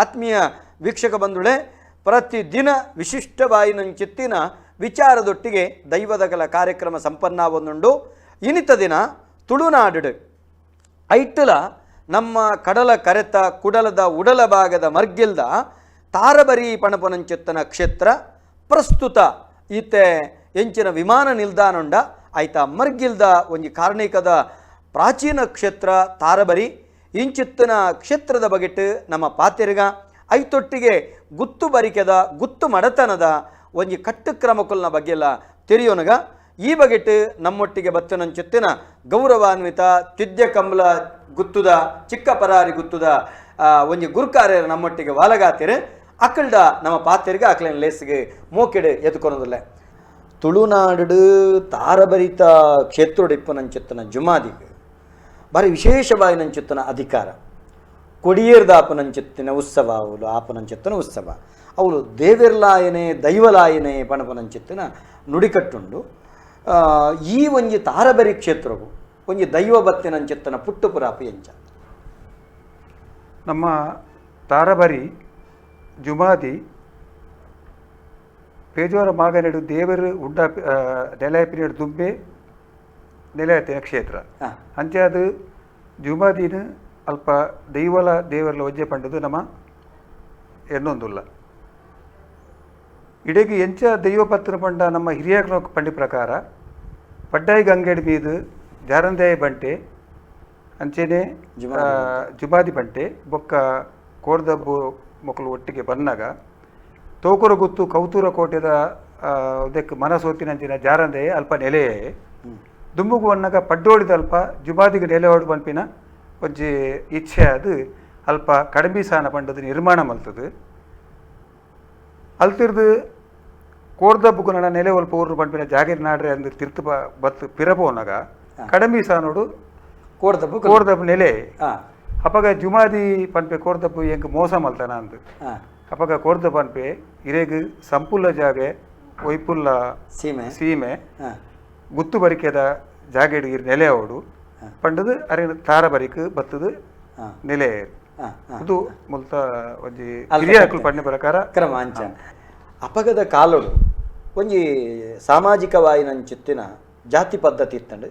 ಆತ್ಮೀಯ ವೀಕ್ಷಕ ಬಂಧುಳೆ, ಪ್ರತಿದಿನ ವಿಶಿಷ್ಟವಾಯಿನಂಚಿತ್ತಿನ ವಿಚಾರದೊಟ್ಟಿಗೆ ದೈವದಗಲ ಕಾರ್ಯಕ್ರಮ ಸಂಪನ್ನವನ್ನುಂಡು. ಇನಿತ ದಿನ ತುಳುನಾಡು ಐಟ್ಟಲ ನಮ್ಮ ಕಡಲ ಕರೆತ ಕುಡಲದ ಉಡಲ ಭಾಗದ ಮರ್ಗಿಲ್ದ ತಾರಬರಿ ಪಣಪನಂಚಿತ್ತನ ಕ್ಷೇತ್ರ ಪ್ರಸ್ತುತ ಈತೆ ಎಂಚಿನ ವಿಮಾನ ನಿಲ್ದಾಣುಂಡ ಆಯ್ತ ಮರ್ಗಿಲ್ದ ಒಂಜಿ ಕಾರ್ಣಿಕದ ಪ್ರಾಚೀನ ಕ್ಷೇತ್ರ ತಾರಬರಿ ಇಂಚಿತ್ತಿನ ಕ್ಷೇತ್ರದ ಬಗೆಟ್ ನಮ್ಮ ಪಾತೆರ್ಗ ಐತೊಟ್ಟಿಗೆ ಗುತ್ತು ಬರಿಕೆದ ಗುತ್ತು ಮಡತನದ ಒಂಜಿ ಕಟ್ಟುಕ್ರಮಕುಲ್ನ ಬಗ್ಗೆಲ್ಲ ತೆರಿಯೋನಗ ಈ ಬಗೆಟ್ ನಮ್ಮೊಟ್ಟಿಗೆ ಬತ್ತನಂಚಿತ್ತಿನ ಗೌರವಾನ್ವಿತ ತಿದ್ಯ ಕಂಬಲ ಗುತ್ತುದ ಚಿಕ್ಕ ಪರಾರಿ ಗುತ್ತುದ ಒಂಜಿ ಗುರುಕಾರ್ಯರ ನಮ್ಮೊಟ್ಟಿಗೆ ವಾಲಗಾತಿರು ಅಕ್ಕಲ್ಡ ನಮ್ಮ ಪಾತೆರ್ಗ ಅಕ್ಲೇನ ಲೇಸಿಗೆ ಮೋಕೆಡು ಎದ್ಕೊನದಿಲ್ಲ. ತುಳುನಾಡು ತಾರಬರಿತ ಕ್ಷೇತ್ರಡಿಪ್ಪನಂಚಿತ್ತನ ಜುಮಾದಿಗೆ ಬಾರಿ ವಿಶೇಷವಾಯಿನಂಚಿತ್ತನ ಅಧಿಕಾರ ಕೊಡಿಯೇರ್ದ ಆಪನಂಚಿತ್ತಿನ ಉತ್ಸವ ಅವಳು ಆಪನಂಚಿತ್ತನ ಉತ್ಸವ ಅವಳು ದೇವಿರ್ಲಾಯನೆ ದೈವಲಾಯನೆ ಪಣಪನಂಚಿತ್ತಿನ ನುಡಿಕಟ್ಟುಂಡು. ಈ ಒಂಜಿ ತಾರಬರಿ ಕ್ಷೇತ್ರವು ಒಂಜಿ ದೈವ ಬತ್ತಿನಂಚಿತ್ತನ ಪುಟ್ಟುಪುರಾಪು ಎಂಚ ನಮ್ಮ ತಾರಬರಿ ಜುಮಾದಿ ಪೇಜೋರ ಮಾಗನೆಡು ದೇವರು ಉಂಡ ನೆಲೆಪಿನೇಡು ದುಂಬೆ ನೆಲೆಯತ್ತಿನ ಕ್ಷೇತ್ರ. ಅಂಚೆ ಅದು ಜುಮಾದಿನ ಅಲ್ಪ ದೈವಲ ದೇವರ್ಲ ಒಜ್ಜೆ ಪಂಡದು ನಮ್ಮ ಎನ್ನೊಂದುಲ್ಲ. ಇಡೆಗೆ ಎಂಚ ದೈವ ಪತ್ರ ಪಂಡ ನಮ್ಮ ಹಿರಿಯರ ಪಂಡಿ ಪ್ರಕಾರ ಪಡ್ಡಾಯಿ ಗಂಗೆಡ್ ಮೀದು ಜಾರಂದಾಯ ಬಂಟೆ ಅಂಚೆನೆ ಜುಮಾದಿ ಬಂಟೆ ಬೊಕ್ಕ ಕೋರ್ದಬ್ಬು ಮೊಕ್ಕಲು ಒಟ್ಟಿಗೆ ಬನ್ನಾಗ ತೋಕುರ ಗುತ್ತು ಕೌತೂರ ಕೋಟೆದ ಅದಕ್ಕೆ ಮನಸೋತಿನಂಚಿನ ಜಾರಂದೆಯೇ ಅಲ್ಪ ನೆಲೆಯೇ ದುಂಬುಗು ಬನ್ನಾಗ ಪಡ್ಡೋಡಿದ ಅಲ್ಪ ಜುಮಾದಿಗೆ ನೆಲೆ ಹೊಡು ಪನ್ಪಿನ ಒಂಜಿ ಇಚ್ಛೆ ಅದು ಅಲ್ಪ ಕಡಂಬಿ ಸಾನ ಪಂಡದು ನಿರ್ಮಾಣ ಮಲ್ತದು. ಅಲ್ತಿರ್ದು ಕೋರ್ದಬ್ಬುಗು ನನ ನೆಲೆ ಒಲ್ಪ ಊರು ಪನ್ಪಿನ ಜಾಗಿರ್ ನಾಡ್ರೆ ಅಂದ್ ತಿರ್ತು ಬತ್ತು ಪಿರಪೋನಗ ಕಡಂಬಿ ಸಾನೋಡು ಕೋರ್ದಬ್ಬು ಕೋರ್ದಬ್ಬು ನೆಲೆ. ಅಪಗ ಜುಮಾದಿ ಪನ್ಪೆ ಕೋರ್ದಬ್ಬು ಎಂಕ್ ಮೋಸ ಮಲ್ತನ ಅಂದ್. ಅಪಗ ಕೋರ್ದ ಪನ್ಪೆ ಇರೆಗ್ ಸಂಪುಲ್ಲ ಜಾಗೆ ಒಯ್ಪುಲ್ಲ ಸೀಮೆ ಸೀಮೆ ಗುತ್ತು ಬರಿಕೆದ ಜಾಗೆಡ್ ಇರ್ ನೆಲೆ ಅವಡು ಪಂಡದು ಅರೆ ತಾರ ಬರಿಕ್ ಬತ್ತದು ನೆಲೆ. ಇದು ಮುಲ್ತ ಒಂಜಿ ಹಿರಿಯಕುಲು ಪಂಡ ಪ್ರಕಾರ ಕ್ರಮ ಅಂಚ. ಅಪಗದ ಕಾಲಡು ಒಂಜಿ ಸಾಮಾಜಿಕವಾಯಿನಂಚಿತ್ತಿನ ಜಾತಿ ಪದ್ಧತಿ ಇತ್ತಂಡು.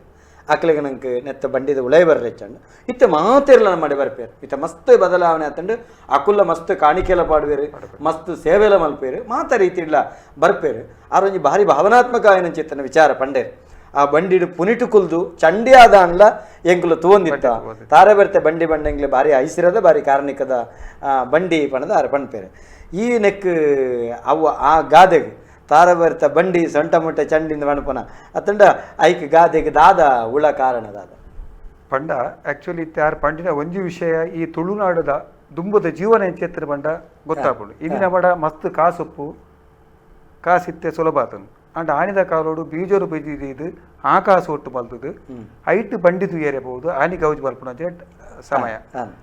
ಅಕ್ಲೆಗ್ ನಂಕ್ ನೆತ್ತ ಬಂಡಿದ ಉಳೈ ಬರ್ರೆ ಚಂಡು ಇತ್ತೆ ಮಾತೆರ್ಲ ಮಾಡಿ ಬರ್ಪೇರು. ಇತ್ತೆ ಮಸ್ತ್ ಬದಲಾವಣೆ ಆತಂಡು. ಅಕುಲ್ಲ ಮಸ್ತ್ ಕಾಣಿಕೆಲ ಪಾಡುವೇರು, ಮಸ್ತ್ ಸೇವೆಲ ಮಲ್ಪೇರು, ಮಾತ ರೀತಿ ಇಲ್ಲ ಬರ್ಪೇರು. ಆರೊಂಜಿ ಭಾರಿ ಭಾವನಾತ್ಮಕ ಆಯಿನಂಚಿತ್ತನ ವಿಚಾರ ಪಂಡೇರು. ಆ ಬಂಡಿಡು ಪುನಿಟು ಕುಲ್ದು ಚಂಡಿಯಾದ ಅನ್ಲ ಎಂಕುಲು ತೂವೊಂದಿತ್ತ ತಾರೆ ಬರ್ತೆ ಬಂಡಿ ಬಂಡೆಂಗ್ಲೆ ಭಾರಿ ಐಸಿರದ ಭಾರಿ ಕಾರ್ಣಿಕದ ಬಂಡಿ ಪಣದ ಆರು ಪಣ್ಪೇರು. ಈ ನೆಕ್ ಅವು ಆ ಗಾದೆಗ್ ತಾರ ಬರ್ತ ಬಂಡಿ ಸೊಂಟ ಮುಟ್ಟೆ ಚಂಡಿಂದ ಪಣಪನ ಅತ್ತಂಡ ಐಕ್ ಗಾದೆಗ್ ದಾದ ಉಳ ಕಾರಣ ದಾದ ಪಂಡ ಆಕ್ಚುಲಿ ಇತ್ತೆ ಪಂಡಿನ ಒಂಜಿ ವಿಷಯ ಈ ತುಳುನಾಡದ ದುಂಬುದ ಜೀವನ ಎಂಚೆತ್ತರ ಪಂಡ ಗೊತ್ತಾಪುಂಡು. ಇಂದಿನ ಬಡ ಮಸ್ತ್ ಕಾಸೊಪ್ಪು ಕಾಸಿತ್ತೆ ಸುಲಭ ಆತನು. ಅಂಡ ಆನಿದ ಕಾಲೋಡು ಬೀಜೋರು ಬೀಜ ಆ ಕಾಸು ಒಟ್ಟು ಮಲ್ತದು ಐಟ್ ಬಂಡಿ ತುಯ್ಯರೆಬಹುದು ಆನಿ ಗೌಜಿ ಮಲ್ಪುನ ಸಮಯ.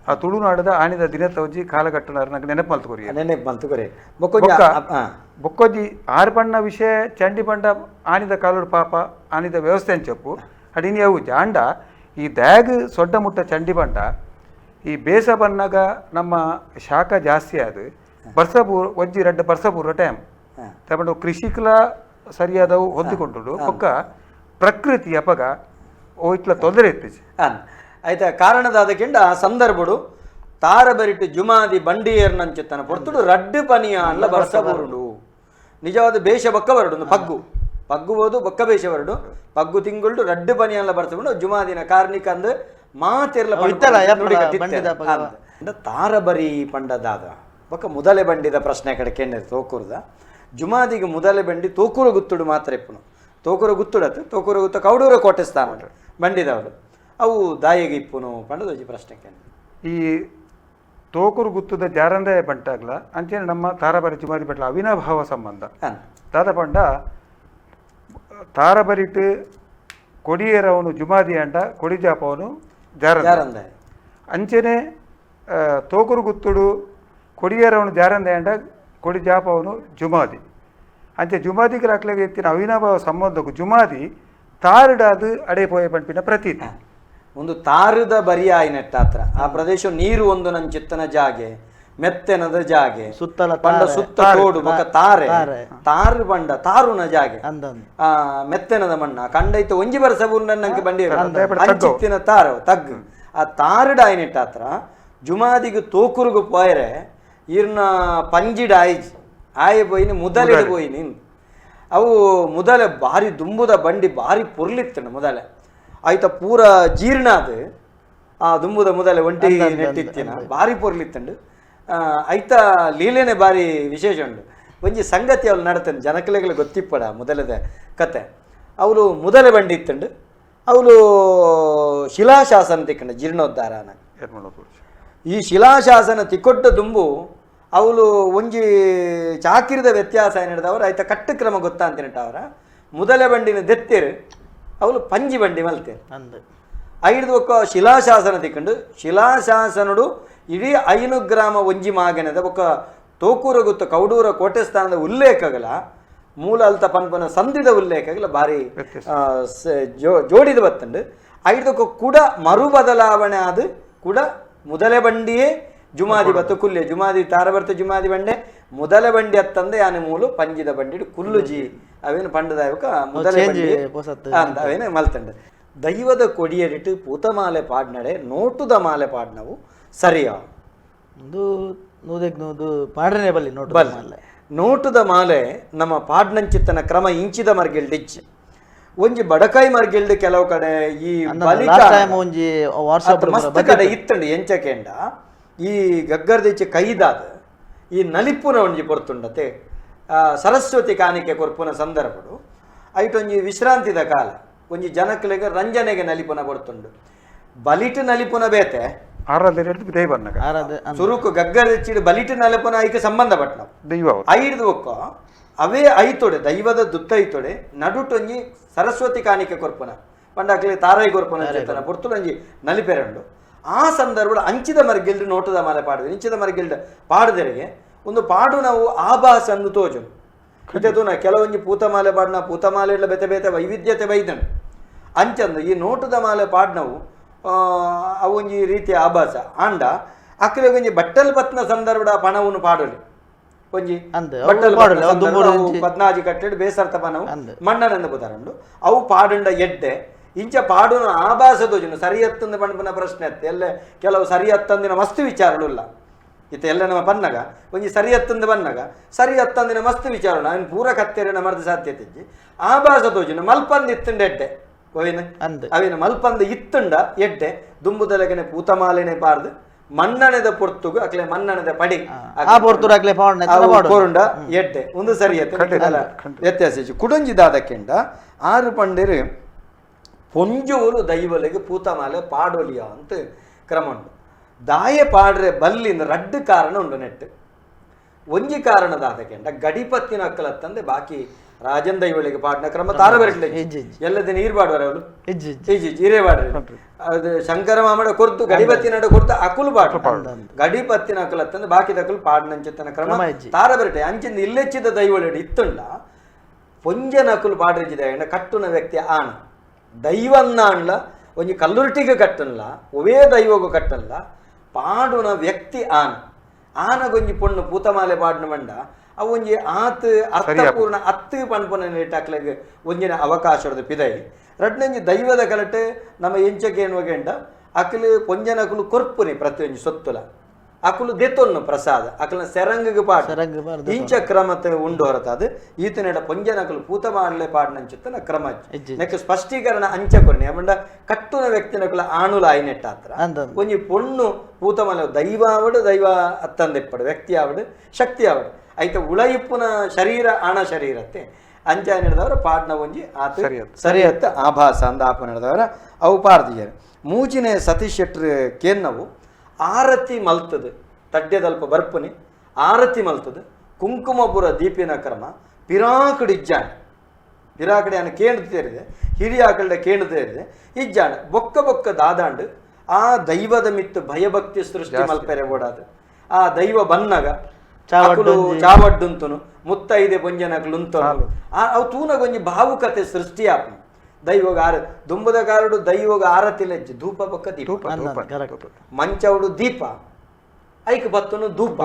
ಆ ತುಳುನಾಡದ ಆನಿದ ದಿನತ ಒಂಜಿ ಕಾಲಘಟ್ಟನ ನಂಗೆ ನೆನಪು ಮಲ್ತು ಕೊರಿ. ನೆನಪು ಮಲ್ತು ಕೊರಿ. ಬೊಕ್ಕೊಂಜಿ ಆರು ಪಣ್ಣ ವಿಷಯ ಚಂಡಿ ಪಂಡ ಆನಿದ ಕಾಲೋಡು ಪಾಪ ಆನಿದ ವ್ಯವಸ್ಥೆ ಅಂಚಪ್ಪು ಅಡಿನಿ ಅವು ಜಾಂಡ ಈ ದ್ಯಾಗ್ ಸೊಡ್ಡ ಮುಟ್ಟ ಚಂಡಿ ಪಂಡ ಈ ಬೇಸ ಬನ್ನಾಗ ನಮ್ಮ ಶಾಖ ಜಾಸ್ತಿ ಆದು ಬರ್ಸ ಪೂರ್ ಒಂಜಿ ರಡ್ಡ ಬರ್ಸ ಪೂರ್ವ ಟೈಮ್ ತಗೊಂಡು ಕೃಷಿಕಲ ಸರಿಯಾದವು ಹೊಂದಿಕೊಂಡು ಬೊಕ್ಕ ಪ್ರಕೃತಿ ಅಪಗ ಇಟ್ಲ ತೊಂದರೆ ಇತ್ತು. ಆಯ್ತಾ ಕಾರಣದಾದಕ್ಕಿಂಡ ಆ ಸಂದರ್ಭಡು ತಾರಬರಿಟು ಜುಮಾದಿ ಬಂಡಿಯರ್ನಂಚಿತ್ತನ ಪೊರ್ತುಡು ರಡ್ಡು ಪನಿಯ ಅಲ್ಲ ಬರ್ಸ ಬರುಡು ನಿಜವಾದ ಬೇಷ ಬೊಕ್ಕ ಬರಡು ಒಂದು ಪಗ್ಗು ಪಗ್ಗು ಹೋದು ಬೊಕ್ಕ ಬೇಷ ಬರಡು ಪಗ್ಗು ತಿಂಗುಳ್ಡು ರಡ್ಡು ಪನಿಯಲ್ಲ ಬರ್ಸಬುಂಡು ಜುಮಾದಿನ ಕಾರ್ಣಿಕ ಅಂದ್ ಮಾತಿರ್ಲ ತಾರಬರಿ ಪಂಡದಾದ ಬೊಕ್ಕ ಮುದಲೆ ಬಂಡಿದ ಪ್ರಶ್ನೆ ಕಡೆ ಕೆಂಡ ತೋಕುರ್ದ ಜುಮಾದಿಗೆ ಮುದಲೆ ಬಂಡಿ ತೋಕೂರು ಗುತ್ತುಡು ಮಾತ್ರ ಇಪ್ಪನು ತೋಕೂರು ಗುತ್ತುಡತ್ತು ತೋಕೂರು ಗುತ್ತ ಕೌಡೂರ ಕೋಟೆ ಸ್ಥಾನ ಬಂಡಿದವರು ಅವು ದಾಯಿಗೆ ಇಪ್ಪುನು ಪಂಡದೊಂಜಿ ಪ್ರಶ್ನೆ ಕೇಂದ್ರ. ಈ ತೋಕೂರು ಗುತ್ತದ ಜಾರಂದಾಯ ಬಂಟಾಗ್ಲ ಅಂಚನೆ ನಮ್ಮ ತಾರಬರಿ ಜುಮಾದಿ ಬಂಟ್ಲ ಅವಿನಾಭಾವ ಸಂಬಂಧ. ದಾದ ಪಂಡ ತಾರಬರಿಟ್ ಕೊಡಿಯೇರವನು ಜುಮಾದಿ ಅಂಡ ಕೊಡಿಜಾಪವನು ಜಾರಂದಾಯ. ಅಂಚನೆ ತೋಕೂರು ಗುತ್ತುಡು ಕೊಡಿಯೇರವನು ಜಾರಂದಾಯ ಅಂಡ ಕೊಡಿಜಾಪವನು ಜುಮಾದಿ. ಅಂಚೆ ಜುಮಾದಿಗೆ ಅಕ್ಲೆಗೆ ಎತ್ತಿನ ಅವಿನಾಭಾವ ಸಂಬಂಧಕ್ಕೂ ಜುಮಾದಿ ತಾರುಡಾದು ಅಡೆ ಪೋಯ ಪಂಪಿನ ಪ್ರತೀತಿ. ಒಂದು ತಾರುದ ಬರಿಯಾಯಿನೆಟ್ಟಾತ್ರ ಆ ಪ್ರದೇಶ ನೀರು ಒಂದು ನಂಚಿತ್ತನ ಜಾಗೆ ಮೆತ್ತೆನದ ಜಾಗೆ ಸುತ್ತಲ ಪಂಡ ಸುತ್ತ ತೋಡು ಬೊಕ ತಾರೆ ತಾರು ಪಂಡ ತಾರುನ ಜಾಗೆ ಅಂದಂದು ಆ ಮೆತ್ತೆನದ ಮಣ್ಣ ಕಂಡೈತ ಒಂಜಿ ಬರಸ ನಂಗೆ ಬಂಡಿ ಅಂಚಿತ್ತಿನ ತಾರು ತಗ್ಗು ಆ ತಾರುಡ ಆಯ್ನಿಟ್ಟಾತ್ರ ಜುಮಾದಿಗೆ ತೋಕುರುಗು ಪೋಯರೆ ಇರ್ನ ಪಂಜಿಡ ಆಯ್ಜಿ ಆಯ್ ಪೋಯಿನಿ ಮುದಲೆಡು ಪೋಯಿನಿ ಅವು ಮುದಲೆ ಭಾರಿ ದುಂಬುದ ಬಂಡಿ ಭಾರಿ ಪೊರ್ಲಿತ್ತಣ್ಣ ಮೊದಲೆ ಆಯ್ತ ಪೂರ ಜೀರ್ಣ ಅದು ಆ ದುಂಬುದ ಮೊದಲೆ ಒಂಟಿ ನೆಟ್ಟಿತ್ತಿನ ಭಾರಿ ಪೊರ್ಲಿತ್ತಂಡು ಐತ ಲೀಲೆನೆ ಭಾರಿ ವಿಶೇಷ ಉಂಡು. ಒಂಜಿ ಸಂಗತಿ ಅವಳು ನಡತಂಡು ಜನಕಲೆಗಳ ಗೊತ್ತಿಪ್ಪಡ ಮೊದಲದ ಕತೆ. ಅವಳು ಮೊದಲೆ ಬಂಡಿ ಇತ್ತಂಡು ಅವಳು ಶಿಲಾಶಾಸನ ತಿಕ್ಕಂಡ ಜೀರ್ಣೋದ್ಧಾರನ. ಈ ಶಿಲಾಶಾಸನ ತಿಕ್ಕೊಟ್ಟ ದುಂಬು ಅವಳು ಒಂಜಿ ಚಾಕಿರದ ವ್ಯತ್ಯಾಸ ಏನಿಡ್ದವರು ಆಯ್ತ ಕಟ್ಟು ಕ್ರಮ ಗೊತ್ತಾ ಅಂತ ಅವರ ಮೊದಲ ಬಂಡಿನ ದೆತ್ತೇರು ಅವಳು ಪಂಜಿ ಬಂಡಿ ಮಲ್ತೇರು. ಐದು ಒಕ್ಕ ಶಿಲಾಶಾಸನ ತಿಕ್ಕಂಡು ಶಿಲಾಶಾಸನುಡು ಇಡೀ 5 ಗ್ರಾಮ ಒಂಜಿ ಮಾಗನದ ಒಕ್ಕ ತೋಕೂರ ಗುತ್ತ ಕೌಡೂರ ಕೋಟೆ ಸ್ಥಾನದ ಉಲ್ಲೇಖಗಳ ಮೂಲ ಅಲ್ತ ಪನ್ಪನ ಸಂಧಿದ ಉಲ್ಲೇಖಗಳ ಭಾರಿ ಜೋಡಿದ ಬತ್ತಂಡು. ಐದಕ್ಕ ಕೂಡ ಮರು ಬದಲಾವಣೆ ಆದ ಕೂಡ ಮೊದಲೇ ಬಂಡಿಯೇ ಜುಮಾದಿ ಬತ್ತು ಕುಲ್ಲೆ ಜುಮಾದಿ ತಾರಬರ್ತ ಜುಮಾದಿ ಬಂಡೆ ಮೊದಲ ಬಂಡಿ ಅತ್ತಂದೆ ಯಾನೆ ಮೂಲು ಪಂಜಿದ ಬಂಡಿ ಕುಲ್ಲುಜಿ ಅವೇನು ಪಂಡದಾಯಕ ಮೊದಲೇ ಬಂಡಿ ಅಂತ ಅವೇನು ಮಲ್ತಂಡೆ. ದೈವದ ಕೊಡಿಯಡಿಟ್ಟು ಪೂತಮಾಲೆ ಪಾಡ್ನಡೆ ನೋಟುದ ಮಾಲೆ ಪಾಡ್ನವು ಸರಿಯಾ ಪಾಡನೆ ಬಲ್ಲಿ ನೋಟುದ ಮಾಲೆ. ನೋಟುದ ಮಾಲೆ ನಮ್ಮ ಪಾಡ್ನಂಚಿತ್ತನ ಕ್ರಮ ಇಂಚಿದ ಮರ್ಗಿಲ್ಡಿಚ್ಚಿ ಒಂಜಿ ಬಡಕಾಯಿ ಮರ್ಗಿಲ್ಡ್ ಕೆಲವು ಕಡೆ ಈ ಒಂಜಿ ವಾಟ್ಸಪ್ ಮಸ್ತ್ ಕಡೆ ಇತ್ತಂಡು ಎಂಚಕೆಂಡ ಈ ಗಗ್ಗರ್ದಿಚ್ಚಿ ಕೈದಾದ ಈ ನಲಿಪುನ ಒಂಜಿ ಪೊರ್ತುಂಡತೆ ಸರಸ್ವತಿ ಕಾಣಿಕೆ ಕೊರ್ಪುನ ಸಂದರ್ಭಡು ಐಟೊಂಜಿ ವಿಶ್ರಾಂತಿದ ಕಾಲ ಒಂಜಿ ಜನಕ್ಲೆಗ್ ರಂಜನೆಗೆ ನಲಿಪುನ ಕೊರ್ತುಂಡು. ಬಲಿಟ್ ನಲಿಪುನ ಬೇತೆ ಸುರುಕು ಗಗ್ಗರಚ್ಚಿಡು ಬಲಿಟ್ ನಲಿಪುನ ಐಕೆ ಸಂಬಂಧಪಟ್ಟ ದೈವ ಐದು ಒಕ್ಕ ಅವೇ ಐತೊಡೆ ದೈವದ ದುತ್ತ ಐತೊಡೆ ನಡುಟೊಂಜಿ ಸರಸ್ವತಿ ಕಾಣಿಕೆ ಕೊರ್ಪುನ ಪಂಡಾಕ್ಲೆ ತಾರೈ ಕೊರ್ಪುನ ಚೇತನ ಪೊರ್ತುಲೊಂಜಿ ನಲಿಪೆರಂಡು. ಆ ಸಂದರ್ಭ ಅಂಚಿದ ಮರ್ಗಿಲ್ಡ್ ನೋಟದ ಮಾಲೆ ಪಾಡುದು ಇಂಚಿದ ಮರ್ಗಿಲ್ಡ್ ಪಾಡುದರಿಗೆ ಒಂದು ಪಾಡು ನಾವು ಆಭಾಸ ಅಂದು ತೋಜು ತೂನ ಕೆಲವೊಂಜಿ ಪೂತಮಾಲೆ ಪಾಡ್ನ ಪೂತಮಾಲೆ ಬೇತೆ ಬೇತೆ ವೈವಿಧ್ಯತೆ ಬೈದನು ಅಂಚಂದು ಈ ನೋಟದ ಮಾಲೆ ಪಾಡ್ನವು ಅವೊಂಜಿ ರೀತಿಯ ಆಭಾಸ ಆಂಡ ಅಕ್ಕಲೆ ಒಂಜಿ ಬಟ್ಟಲ್ ಪತ್ನ ಸಂದರ್ಭದ ಪಣವನ್ನು ಪಾಡಲಿ ಒಂಜಿ ಬಟ್ಟಲ್ ಪದ್ನಾಜಿ ಕಟ್ಟೆಡ್ ಬೇಸರ್ತ ಪಣವು ಮಣ್ಣನೆಂದು ಬುದಾರಂಡು ಅವು ಪಾಡುಂಡ ಎಡ್ಡೆ ಇಂಚ ಪಾಡುನ ಆಭಾಸ ದೋಜನು ಸರಿ ಹತ್ತಂದು ಪಣ್ಪುನ ಪ್ರಶ್ನೆ ಅತ್ತೆ ಎಲ್ಲ ಕೆಲವು ಸರಿ ಹತ್ತಂದಿನ ಮಸ್ತು ವಿಚಾರಗಳಿಲ್ಲ ಇತ್ತ ಎಲ್ಲ ನಮ್ಮ ಪನ್ನಗ ಒಂಜಿ ಸರಿ ಹತ್ತಂದು ಬನ್ನಗ ಸರಿ ಹತ್ತಂದಿನ ಮಸ್ತು ವಿಚಾರ ಅವನು ಪೂರ ಕತ್ತೆರೆ ಮರ್ದ ಸಾಧ್ಯತೆ ಇಜ್ಜಿ ಆಭಾಸ ತೋಜುನ ಮಲ್ಪಂದು ಇತ್ತುಂಡ ಎಡ್ಡೆ ಅವಿನ ಅವಿನ ಮಲ್ಪಂದು ಇತ್ತುಂಡ ಎಡ್ಡೆ ದುಂಬುದಲಗನೆ ಪೂತಮಾಲೆನೆ ಪಾರ್ದು ಮಣ್ಣನೆದ ಪೊರ್ತುಗು ಅಕ್ಲೆ ಮಣ್ಣನೆದ ಪಡಿ ಕೋರುಂಡ ಎಡ್ಡೆ ಒಂದು ಸರಿ ವ್ಯತ್ಯಾಸ ಇಜ್ಜಿ. ಕುಡೊಂಜಿ ದಾದಕ್ಕೆಂಡ ಆರು ಪಂಡಿರು ಪೊಂಜೋಲು ದೈವಲೆಗೆ ಪೂತಮಾಲೆ ಪಾಡೊಲಿಯ ಅಂತ ಕ್ರಮ ಉಂಟು. ದಾಯ ಪಾಡ್ರೆ ಬಲ್ಲಿಂದ ರಡ್ಡು ಕಾರಣ ಉಂಟು ನೆಟ್ಟು. ಒಂಜಿ ಕಾರಣದಾದಕ್ಕೆಂಡ ಗಡಿಪತ್ತಿನ ಅಕ್ಕಲತ್ತಂದೆ ಬಾಕಿ ರಾಜನ್ ದೈವಳಿಗೆ ಪಾಡ್ನ ಕ್ರಮ ತಾರ ಬರಲಿ ಎಲ್ಲದ ನೀರು ಪಾಡುವರೆ ಅವಳು ಹಿರೇ ಪಾಡ್ರಿ ಅದು ಶಂಕರ ಮಾಮಡ ಕೊರ್ತು ಗಡಿಪತ್ತಿನಡ ಕೊರ್ತು ಅಕುಲು ಪಾಡು ಗಡಿಪತ್ತಿನ ಅಕ್ಕಲತ್ತಂದೆ ಬಾಕಿ ಅಕುಲು ಪಾಡ್ನಂಚಿತ್ತನ ಕ್ರಮ ತಾರ ಬರಟೆ ಅಂಚಿಂದ ಇಲ್ಲೆಚ್ಚಿದ ದೈವಳಿಡು ಇತ್ತುಂಡ ಪೊಂಜನ ಅಕುಲು ಪಾಡ್ರಿಜಿದ ಕಟ್ಟುನ ವ್ಯಕ್ತಿ ಆಣ ದೈವನ್ನ ಅಣ್ಲ ಒಂಜಿ ಕಲ್ಲುರ್ಟಿಗೆ ಕಟ್ಟನ್ಲ ಒವೇ ದೈವಗೂ ಕಟ್ಟಲ್ಲ ಪಾಡುನ ವ್ಯಕ್ತಿ ಆನ ಆನಗೊಂಜಿ ಪೊಣ್ಣು ಪೂತಮಾಲೆ ಪಾಡ್ನ ಮಂಡ ಅವು ಒಂಜಿ ಆತ್ ಅರ್ಥಪೂರ್ಣ ಅತ್ತು ಪನ್ಪುನ ನೀಟಾಕ್ಲೆಗ್ ಒಂಜಿನ ಅವಕಾಶದ ಪಿದೈ ರಡ್ನಂಜಿ ದೈವದ ಕಲಟೆ ನಮ್ಮ ಎಂಚಕ್ಕೆ ಏನುವಗೆಂಡ ಅಕಲು ಪೊಂಜನಕುಲು ಕೊರ್ಪುನಿ ಪ್ರತಿಯೊಂಜಿ ಸೊತ್ತುಲ ಅಕುಲು ದೆತ್ತೊನ್ನು ಪ್ರಸಾದ ಅಕಲ್ನ ಸೆರಂಗಿಗೆ ಪಾಡ ಇಂಚ ಕ್ರಮತೆ ಉಂಡು ಹೊರತಾದ ಈತನೆಡ ಪೊಂಜನಕುಲು ಪೂತ ಮಾಡಲೆ ಪಾಡ್ನಂಚಿತ್ತನ ಕ್ರಮ ನೆಕ್ ಸ್ಪಷ್ಟೀಕರಣ ಅಂಚ ಕೊರ್ನಿ ಅವಂಡ ಕಟ್ಟುನ ವ್ಯಕ್ತಿನಕುಲ ಆಣುಲ ಆಯ್ನೆಟ್ಟಾತ್ರ ಒಂಜಿ ಪೊಣ್ಣು ಪೂತ ಮಲೆ ದೈವ ಆವಡು ದೈವ ಅತ್ತಂದೆಪ್ಪಡು ವ್ಯಕ್ತಿ ಆವಡು ಶಕ್ತಿ ಆವಡು ಐತ ಉಳಯಿಪ್ಪುನ ಶರೀರ ಆಣ ಶರೀರತ್ತೆ ಅಂಚ ನಡೆದವರ ಪಾಡ್ನ ಒಂಜಿ ಆತ ಸರಿಯತ್ತ ಆಭಾಸ ಅಂದ ಆಪ ನಡೆದವರ ಅವು ಪಾರ್ದಿಯರು. ಮೂಜಿನೆ ಸತೀಶ್ ಶೆಟ್ರ್ ಕೇನ್ನವು ಆರತಿ ಮಲ್ತದು ತಡ್ಯದಲ್ಪ ಬರ್ಪುನಿ ಆರತಿ ಮಲ್ತದು ಕುಂಕುಮಪುರ ದೀಪಿನ ಕ್ರಮ ಪಿರಾಕಡಿ ಇಜ್ಜಾಣ ಪಿರಾಕಡಿ ಅನ್ನ ಕೇಂದ್ರ ತೇರಿದೆ ಹಿರಿಯಾಕಲ್ಡ ಕೇಂದ್ರ ತೇರಿದೆ ಇಜ್ಜಾಣ ಬೊಕ್ಕ ಬೊಕ್ಕ ದಾದಾಂಡು ಆ ದೈವದ ಮಿತ್ತು ಭಯಭಕ್ತಿ ಸೃಷ್ಟಿ ಮಲ್ಪೆರೆ ಓಡಾದು ಆ ದೈವ ಬನ್ನಗ ಚಾವಡ್ಡುಂತನು ಮುತ್ತೈದೆ ಪೊಂಜನಕಲು ಅವು ತೂನಗೊಂಜಿ ಭಾವುಕತೆ ಸೃಷ್ಟಿ ಆಪು ದೈವಗ ಆರ ದುಂಬುದ ಕಾರಡು ದೈವಗ ಆರತಿ ಲಜ್ಜೆ ಧೂಪ ಬೊಕ್ಕ ದೀಪ ಮಂಚೌಡು ದೀಪ ಐಕ್ ಬತ್ತನು ಧೂಪ.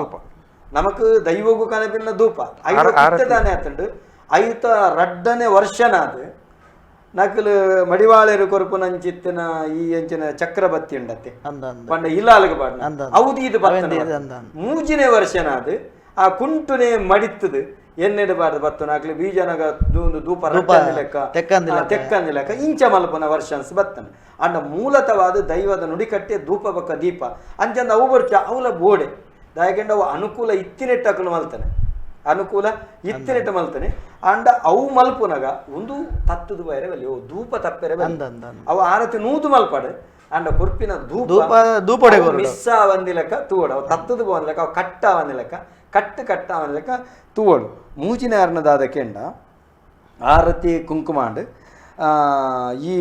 ನಮಕ್ ದೈವಗೂ ಕನಪಿನ ಧೂಪ ಆರತಿ. ಐದಾನೆ ಆತಂಡು. ಐತ ರಡ್ಡನೆ ವರ್ಷನಾದ್ ನಕಲು ಮಡಿವಾಳೆರು ಕೊರಪುನಂಚಿತ್ತಿನ ಈ ಅಂಚಿನ ಚಕ್ರಬತ್ತಿ ಉಂಡತ್ತೆ ಅಂದ ಅಂದ ಪಂಡ ಇಲ್ಲಾಲಗ ಪಾಡ್ನ ಅಂದ ಅಂದ. ಅವು ಇದು ಬತ್ತನ ಅವೆಂದು ಇದು ಅಂದ ಅಂದ. ಮೂಜಿನೇ ವರ್ಷನಾದ್ ಆ ಕುಂಟುನೆ ಮಡಿತ್ತದು ಎನ್ನೆಡು ಬಾರ್ದು ಬತ್ತನ ಅಕ್ಲೆ ಬೀಜನಗ ದೂಂದು ಧೂಪ ರಟ್ಟಂದಿ ಲೆಕ್ಕ, ತೆಕ್ಕಂದಿ ಆ, ಲೆಕ್ಕ. ತೆಕ್ಕಂದಿ ಲೆಕ್ಕ ಇಂಚ ಮಲ್ಪನ ವರ್ಷನ್ಸ್ ಬತ್ತನ. ಅಂಡ ಮೂಲತವಾದ ದೈವದ ನುಡಿಕಟ್ಟೆ ಧೂಪ ಬಕ್ಕ ದೀಪ ಅಂಚಂದ ಅವು ಬರ್ಚ ಅವಲ ಬೋಡೆ ದಾಯಕೆಂಡ ಅವು ಅನುಕೂಲ ಇತ್ತಿನೆಟ್ಟ ಅಕಲು ಮಲ್ತಾನೆ, ಅನುಕೂಲ ಇತ್ತಿನೆಟ್ಟ ಮಲ್ತಾನೆ. ಅಂಡ ಅವು ಮಲ್ಪುನಗ ಒಂದು ತತ್ತದ ಬೈರೆ ಬಲ್ಲಿ ಓ ಧೂಪ ತಪ್ಪೆರೆ ಬಲ್ಲಿ. ಅಂದ ಅಂದ ಅಂದ. ಅವು ಆರತಿ ನೂದು ಮಲ್ಪಡೆ ಅಂಡ ಕೊರ್ಪಿನ ಧೂಪ ಧೂಪ ಧೂಪೊಡೆ ಅವು ಕೊರಡು. ಮಿಸ್ ಆವಂದಿ ಲೆಕ್ಕ ತೂವಡು, ಅವು ತತ್ತದ ಬೋಂದಿ ಲೆಕ್ಕ, ಅವು ಕಟ್ಟ ಆವಂದಿ ಲೆಕ್ಕ, ಕಟ್ಟು ಕಟ್ಟ ಆವಂದಿ ಲೆಕ್ಕ ತೂವಡು. ಮೂಜಿನ ಅರ್ಣದಾದ ಕೆಂಡ ಆರತಿ ಕುಂಕುಮಾಂಡ್ ಈ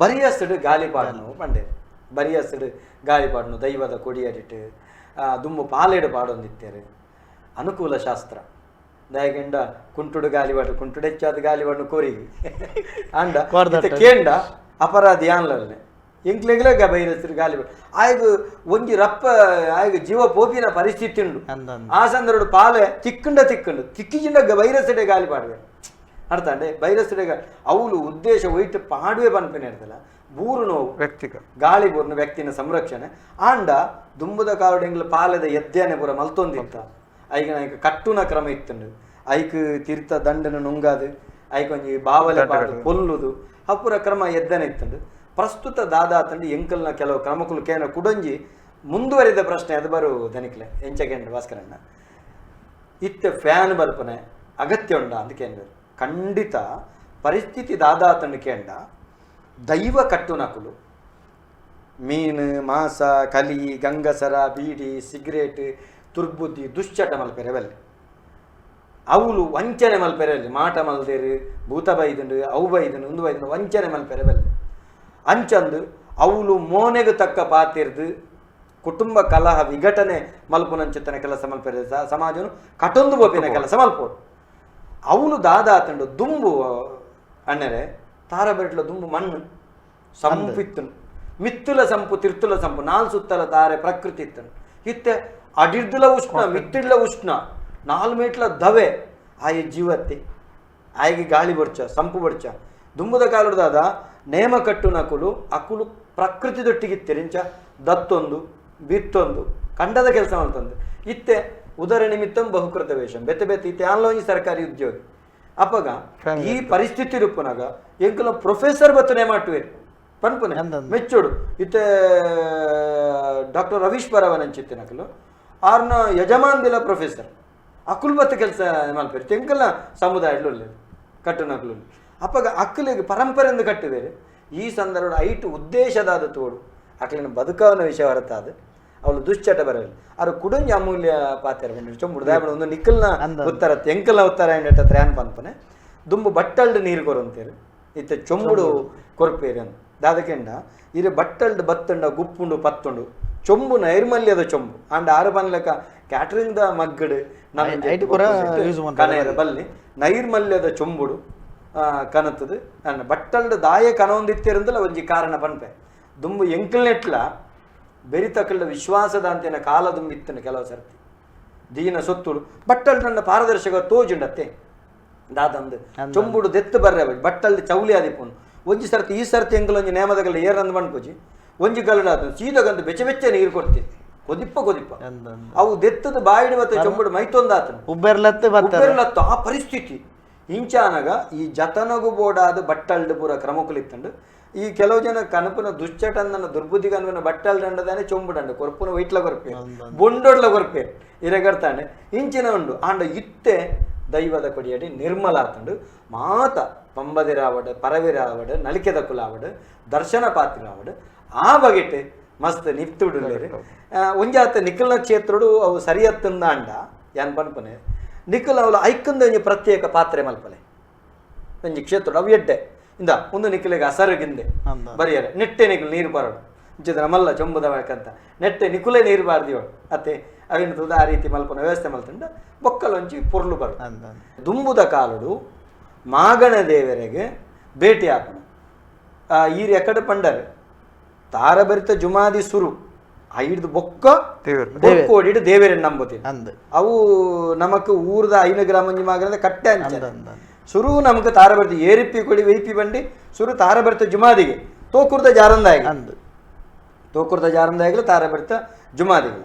ಬರಿಯಸಡು ಗಾಲಿ ಪಾಡನು ಪಂಡೆ ಬರಿಯಸಡು ಗಾಲಿ ಪಾಡನು ದೈವದ ಕೊಡಿಯಡಿಟ್ಟು ದುಮ್ಮು ಪಾಲೇಡು ಪಾಡೊಂದಿತ್ತೇರು. ಅನುಕೂಲ ಶಾಸ್ತ್ರ ದಯಗೆಂಡ ಕುಂಟುಡು ಗಾಲಿವಾಡು ಕುಂಟುಡು ಹೆಚ್ಚಾದ ಗಾಲಿವಾಡು ಕೋರಿ ಅಂಡ ಕೋರ್ದಟ್ಟ. ಇತ್ತೆ ಕೇಂಡ ಅಪರಾಧಿ ಆನ್ಲಲ್ನೆ ಎಂಕ್ಲೆಗ್ಲೆ ಬೈರಸರು ಗಾಲಿ ಆಯ್ಗ ಒಂಜಿ ರಪ್ಪ ಆಯ್ಗ ಜೀವ ಪೋಪಿನ ಪರಿಸ್ಥಿತಿ ಉಂಡು. ಅಂದ ಅಂದ. ಆ ಸಂದರ್ಭ ಪಾಲೆ ತಿಕ್ಕಂಡ ತಿಕ್ಕಂಡು ತಿಕ್ಕಿಜಿಂಡ ಬೈರಸಡೆ ಗಾಲಿ ಪಾಡುವೆ ಅರ್ಥ ಅಂಡೆ ಬೈರಸಡೆ ಅವಳು ಉದ್ದೇಶ ಒಯ್ಟ್ ಪಾಡುವೆ ಪನ್ಪಿನ ಇರ್ತಲ್ಲ ಬೂರು ನೋವು ವ್ಯಕ್ತಿಗ ಗಾಳಿ ಬೂರ್ನ ವ್ಯಕ್ತಿನ ಸಂರಕ್ಷಣೆ ಆಂಡ ದುಂಬುದ ಕಾಲುಡೆಂಗ್ಲ ಪಾಲೆದ ಎದ್ದೆನೆ ಪೂರ ಮಲ್ತೊಂದಿತ್ತ. ಐಗ ಐಕ್ ಕಟ್ಟುನ ಕ್ರಮ ಇತ್ತುಂಡು. ಐಕ್ ತೀರ್ಥ ದಂಡನ ನುಂಗಾದು ಐಕ್ ಒಂಜಿ ಬಾವಲೆ ಪಾಡು ಕೊಲ್ಲುದು ಅಪುರ ಕ್ರಮ ಎದ್ದನೆ ಇತ್ತುಂಡು. ಪ್ರಸ್ತುತ ದಾದಾತಂಡು ಎಂಕಲ್ನ ಕೆಲವು ಕ್ರಮಕುಲು ಕೇನ ಕುಡೊಂಜಿ ಮುಂದುವರಿದ ಪ್ರಶ್ನೆ ಅದು ಬರು ದನಿಕ್ಲೆ ಎಂಚಕೆಂಡು ಭಾಸ್ಕರಣ್ಣ ಇತ್ತೆ ಫ್ಯಾನ್ ಬರ್ಪನೆ ಅಗತ್ಯ ಉಂಡ ಅಂತ ಕೇಂದ್ರ. ಖಂಡಿತ ಪರಿಸ್ಥಿತಿ ದಾದಾತಂಡು ಕೇಂಡ ದೈವ ಕಟ್ಟುನಕುಲು ಮೀನು ಮಾಂಸ ಕಲಿ ಗಂಗಸರ ಬೀಡಿ ಸಿಗರೇಟ್ ತುರ್ಬುದ್ಧಿ ದುಶ್ಚಟ ಮಲ್ಪೆರೆ ಬಲ್ಲೆ ಅವುಲು ವಂಚನೆ ಮಲ್ಪೆರೆ ಬಲ್ಲೆ ಮಾಟ ಮಲ್ದೇರು ಭೂತ ಬೈದುಂಡು ಅವು ಬೈದುಂಡು ಉಂದು ಬೈದುಂಡು ವಂಚನೆ ಮಲ್ಪೆರೆ ಬಲ್ಲೆ ಅಂಚಂದು ಅವುಲು ಮೋನೆಗೆ ತಕ್ಕ ಪಾತಿರ್ದು ಕುಟುಂಬ ಕಲಹ ವಿಘಟನೆ ಮಲ್ಪುನಂಚಿತ್ತನ ಕೆಲಸ ಮಲ್ಪೆರೆ ಸಮಾಜನು ಕಟೊಂದು ಬೋಪಿನ ಕೆಲಸ ಮಲ್ಪೋಡು. ಅವನು ದಾದಾತಂಡು ದುಂಬು ಅಣ್ಣರೆ ತಾರ ಬೆಟ್ಲ ದುಂಬು ಮಣ್ಣು ಸಂಪು ಇತ್ತನು ಮಿತ್ತುಲ ಸಂಪು ತಿರ್ತುಲ ಸಂಪು ನಾಲ್ ಸುತ್ತಲ ತಾರೆ ಪ್ರಕೃತಿ ಇತ್ತನು. ಇತ್ತೆ ಅಡಿರ್ದುಲ ಉಷ್ಣ ಮಿತ್ತಿಡ್ಲ ಉಷ್ಣ ನಾಲ್ ಮೇಟ್ಲ ದವೆ ಆಯ ಜೀವತ್ತಿ ಆಯಗೆ ಗಾಳಿ ಬಡ್ಚ ಸಂಪು ಬಡ್ಚ. ದುಂಬುದ ಕಾಲುಡ್ದಾದ ನೇಮ ಕಟ್ಟುನ ಅಕುಲು ಅಕುಲು ಪ್ರಕೃತಿದೊಟ್ಟಿಗಿತ್ತೆರಿಂಚ ದತ್ತೊಂದು ಬಿತ್ತೊಂದು ಕಂಡದ ಕೆಲಸ ಮಾಡ್ತಂದು. ಇತ್ತೆ ಉದರ ನಿಮಿತ್ತಂ ಬಹುಕೃತ ವೇಷಂ ಬೆತ್ತೆ ಬೆತ್ತೆ ಇತ್ತೆ ಆನ್ಲೋಂಜಿ ಸರ್ಕಾರಿ ಉದ್ಯೋಗಿ ಅಪಗ ಈ ಪರಿಸ್ಥಿತಿ ರೂಪನಾಗ ಎಂಕುಲ ಪ್ರೊಫೆಸರ್ ಬತ್ತನೆ ಮಾಡ್ತುವೇರು ಪನ್ಪುನೆ ಅಂದಂದು. ಮೆಚ್ಚೋಡು. ಇತ್ತೆ ಡಾಕ್ಟರ್ ರವೀಶ್ ಪರವನಂಚಿತ್ತಿನಕಲು ಆರ್ನ ಯಜಮಾನ್ದಿಲ ಪ್ರೊಫೆಸರ್ ಅಕುಲ್ ಬತ್ತ ಕೆಲಸ ಮಲ್ಪೇರು ತೆಂಕಲ್ನ ಸಮುದಾಯ ಕಟ್ಟುನಕಲು ಅಪಗ ಅಕ್ಕಲಿಗೆ ಪರಂಪರೆಯಿಂದ ಕಟ್ಟುವೇರು. ಈ ಸಂದರ್ಭ ಐಟು ಉದ್ದೇಶದಾದ ತೋಡು ಅಕ್ಲಿನ ಬದುಕವನ ವಿಷಯ ಹೊರತಾದ ಅವಳು ದುಶ್ಚಟ ಬರಲ್ಲ ಅವ್ರು ಕುಡಂಜಿ ಅಮೂಲ್ಯ ಪಾತ್ರ ಬಂದಿರು ಚೊಂಬುಡು ದಾಯಬಡ ಒಂದು ನಿಕ್ಕಲ್ನ ಅಂದ. ಉತ್ತರ ಎಂಕಲ್ನ ಉತ್ತರ ಎಂಡ ತ್ರ್ಯಾನ್ ಪನ್ಪನೆ ದುಂಬು ಬಟ್ಟಲ್ಡ್ ನೀರು ಕೊರಂತೇರು ಇತ್ತೆ ಚೊಂಬುಡು ಕೊರ್ಪೇರು ಅಂತ ದಾದಕೆಂಡ ಇರು ಬಟ್ಟಲ್ಡ್ ಬತ್ತಂಡ ಗುಪ್ಪುಂಡು ಪತ್ತುಂಡು ಚೊಂಬು ನೈರ್ಮಲ್ಯದ ಚೊಂಬು ಅಂಡ ಆರು ಪನ್ಲಕ ಕ್ಯಾಟ್ರಿಂಗ್ the ಮಗ್ಗಡು ಐಟ್ ಪೂರ use ಮನ್ಪೆರೆ ಕನೆಯರ ಬಲ್ಲಿ ನೈರ್ಮಲ್ಯದ ಚೊಂಬುಡು ಕನತದು ಅಂಡ ಬಟ್ಟಲ್ಡ್ ದಾಯ ಕನೊಂದಿತ್ತಿರಂದಲ ಒಂಜಿ ಕಾರಣ ಪನ್ಪೆ ದುಂಬು ಎಂಕಲ್ನೆಟ್ಲ ಬೆರಿತಕಲ್ಡ ವಿಶ್ವಾಸದ ಅಂತಿನ ಕಾಲ ದುಂಬಿತ್ತನ ಕೆಲವು ಸರ್ತಿ ದೀನ ಸೊತ್ತುಡು ಬಟ್ಟಲ್ ನನ್ನ ಪಾರದರ್ಶಕ ತೋಜುಂಡತ್ತೆ ದಾದಂದು ಚೊಂಬುಡು ದೆತ್ತು ಬರ್ರೆ ಬಟ್ಟಲ್ ಚೌಲಿ ಆದಿಪ್ಪುನು ಒಂಜಿ ಸರ್ತಿ ಈ ಸರ್ತಿ ಎಂಕಲ್ ಒಂಜಿ ನೇಮದಗಲ್ಲ ಏರಂದು ಮಣ್ಪುಜಿ ಒಂಜಿ ಗಲ್ಲಡ ಸೀದಗಂದು ಬೆಚ್ಚ ಬೆಚ್ಚ ನೀರು ಕೊಡ್ತೀನಿ ಕೊದಿಪ್ಪ ಕೊದಿಪ್ಪ ಅಂದ ಅಂದ. ಅವು ದೆತ್ತದ ಬಾಯಿಡು ಮತ್ತೆ ಚೊಂಬುಡು ಮೈತೊಂದಾತನು ಉಬ್ಬೆರ್ಲತ್ತೆ ಬತ್ತಾರೆ ಉಬ್ಬೆರ್ಲತ್ತು ಆ ಪರಿಸ್ಥಿತಿ ಇಂಚಾನಗ ಈ ಜತನಗು ಬೋಡಾದ ಬಟ್ಟಲ್ಡ್ ಪೂರ ಕ್ರಮಕುಲಿತ್ತಂಡು ಈ ಕೆಲವು ಜನ ಕನಪುನ ದುಶ್ಚಟಂದನ ದುರ್ಬುದ್ಧಿ ಕನಪುನ ಬಟ್ಟಲ್ ದಂಡದಾನೆ ಚೊಂಬುಡಂಡು ಕೊರ್ಪುನ ವೈಟ್ಲ ಕೊರ್ಪೆ ಬೊಂಡೊಡ್ಲ ಕೊರ್ಪೆ ಇರಗರ್ತಾಂಡೆ ಇಂಚಿನ ಉಂಡು ಆಂಡ ಇತ್ತೆ ದೈವದ ಕೊಡಿಯಡಿ ನಿರ್ಮಲ ಆತಂಡು ಮಾತ ಪಂಬದಿರಾವಡ್ ಪರವಿರಾವಡ್ ನಲಿಕೆದ ಕುಲಾವಡ್ ದರ್ಶನ ಪಾತ್ರರಾವಡ್ ಆ ಬಗೆಟ್ ಮಸ್ತ್ ನಿಪ್ತುಡುಲ್ಲೇರು. ಒಂಜಾತ ನಿಖಲ್ನ ಕ್ಷೇತ್ರಡು ಅವು ಸರಿಯತ್ತಂದ ಅಂಡ ಯಾನ್ ಪನ್ಪನೆ ನಿಖಲ್ ಅವಳು ಐಕಂದ ಒಂಜಿ ಪ್ರತ್ಯೇಕ ಪಾತ್ರೆ ಮಲ್ಪಲೆ ಒಂಜಿ ಕ್ಷೇತ್ರಡು ಅವು ಎಡ್ಡೆ ಇಂದ ಒಂದು ನಿಖಲಿಗೆ ಅಸರುಗಿಂದೆ ಅಂದ. ಬರಿಯರೆ ನೆಟ್ಟೆ ನಿಖಲ್ ನೀರು ಬರೋಡು ಇಂಚಿದ ಮಲ್ಲ ಚೊಂಬುದ ಬೇಕಂತ ನೆಟ್ಟೆ ನಿಕುಲೇ ನೀರು ಬಾರ್ದಿವಳು ಅತ್ತೆ ಅವಿನ ತೂದ ಆ ರೀತಿ ಮಲ್ಪನ ವ್ಯವಸ್ಥೆ ಮಲ್ತಂಡ ಬೊಕ್ಕಲೊಂಚಿ ಪೊರ್ಲು ಬರು. ಅಂದ ಅಂದ. ದುಂಬುದ ಕಾಲುಡು ಮಾಗಣ ದೇವರಿಗೆ ಭೇಟಿ ಆಪಣ ಈರ್ ಎಕಡೆ ಪಂಡರು ತಾರಬರಿತ ಜುಮಾದಿ ಸುರು ಐಡ್ದು ಬೊಕ್ಕ ದೇವರು ಕೋಡಿಡು ದೇವೇರನ್ನ ನಂಬುತ್ತೀನಿ. ಅಂದ್ ಅವು ನಮಕ್ ಊರ್ದ 5 ಗ್ರಾಮ ಒಂಜಿ ಮಾಗರದ ಕಟ್ಟೆ ಅಂಚ ಅಂದ್ ಅಂದ್ ಅಂದ್. ಸುರು ನಮಕ್ ತಾರ ಬರ್ತಿ ಏರಿಪ್ಪಿ ಕೊಡಿ ವೈಪಿ ಬಂಡಿ ಸುರು ತಾರ ಬರ್ತ ಜುಮಾದಿಗೆ ತೋಕುರ್ದ ಜಾರಂದಾಗಿ ಅಂದ್ ತೋಕುರ್ದ ಜಾರಂದಾಗಲ ತಾರ ಬರ್ತ ಜುಮಾದಿಗಲ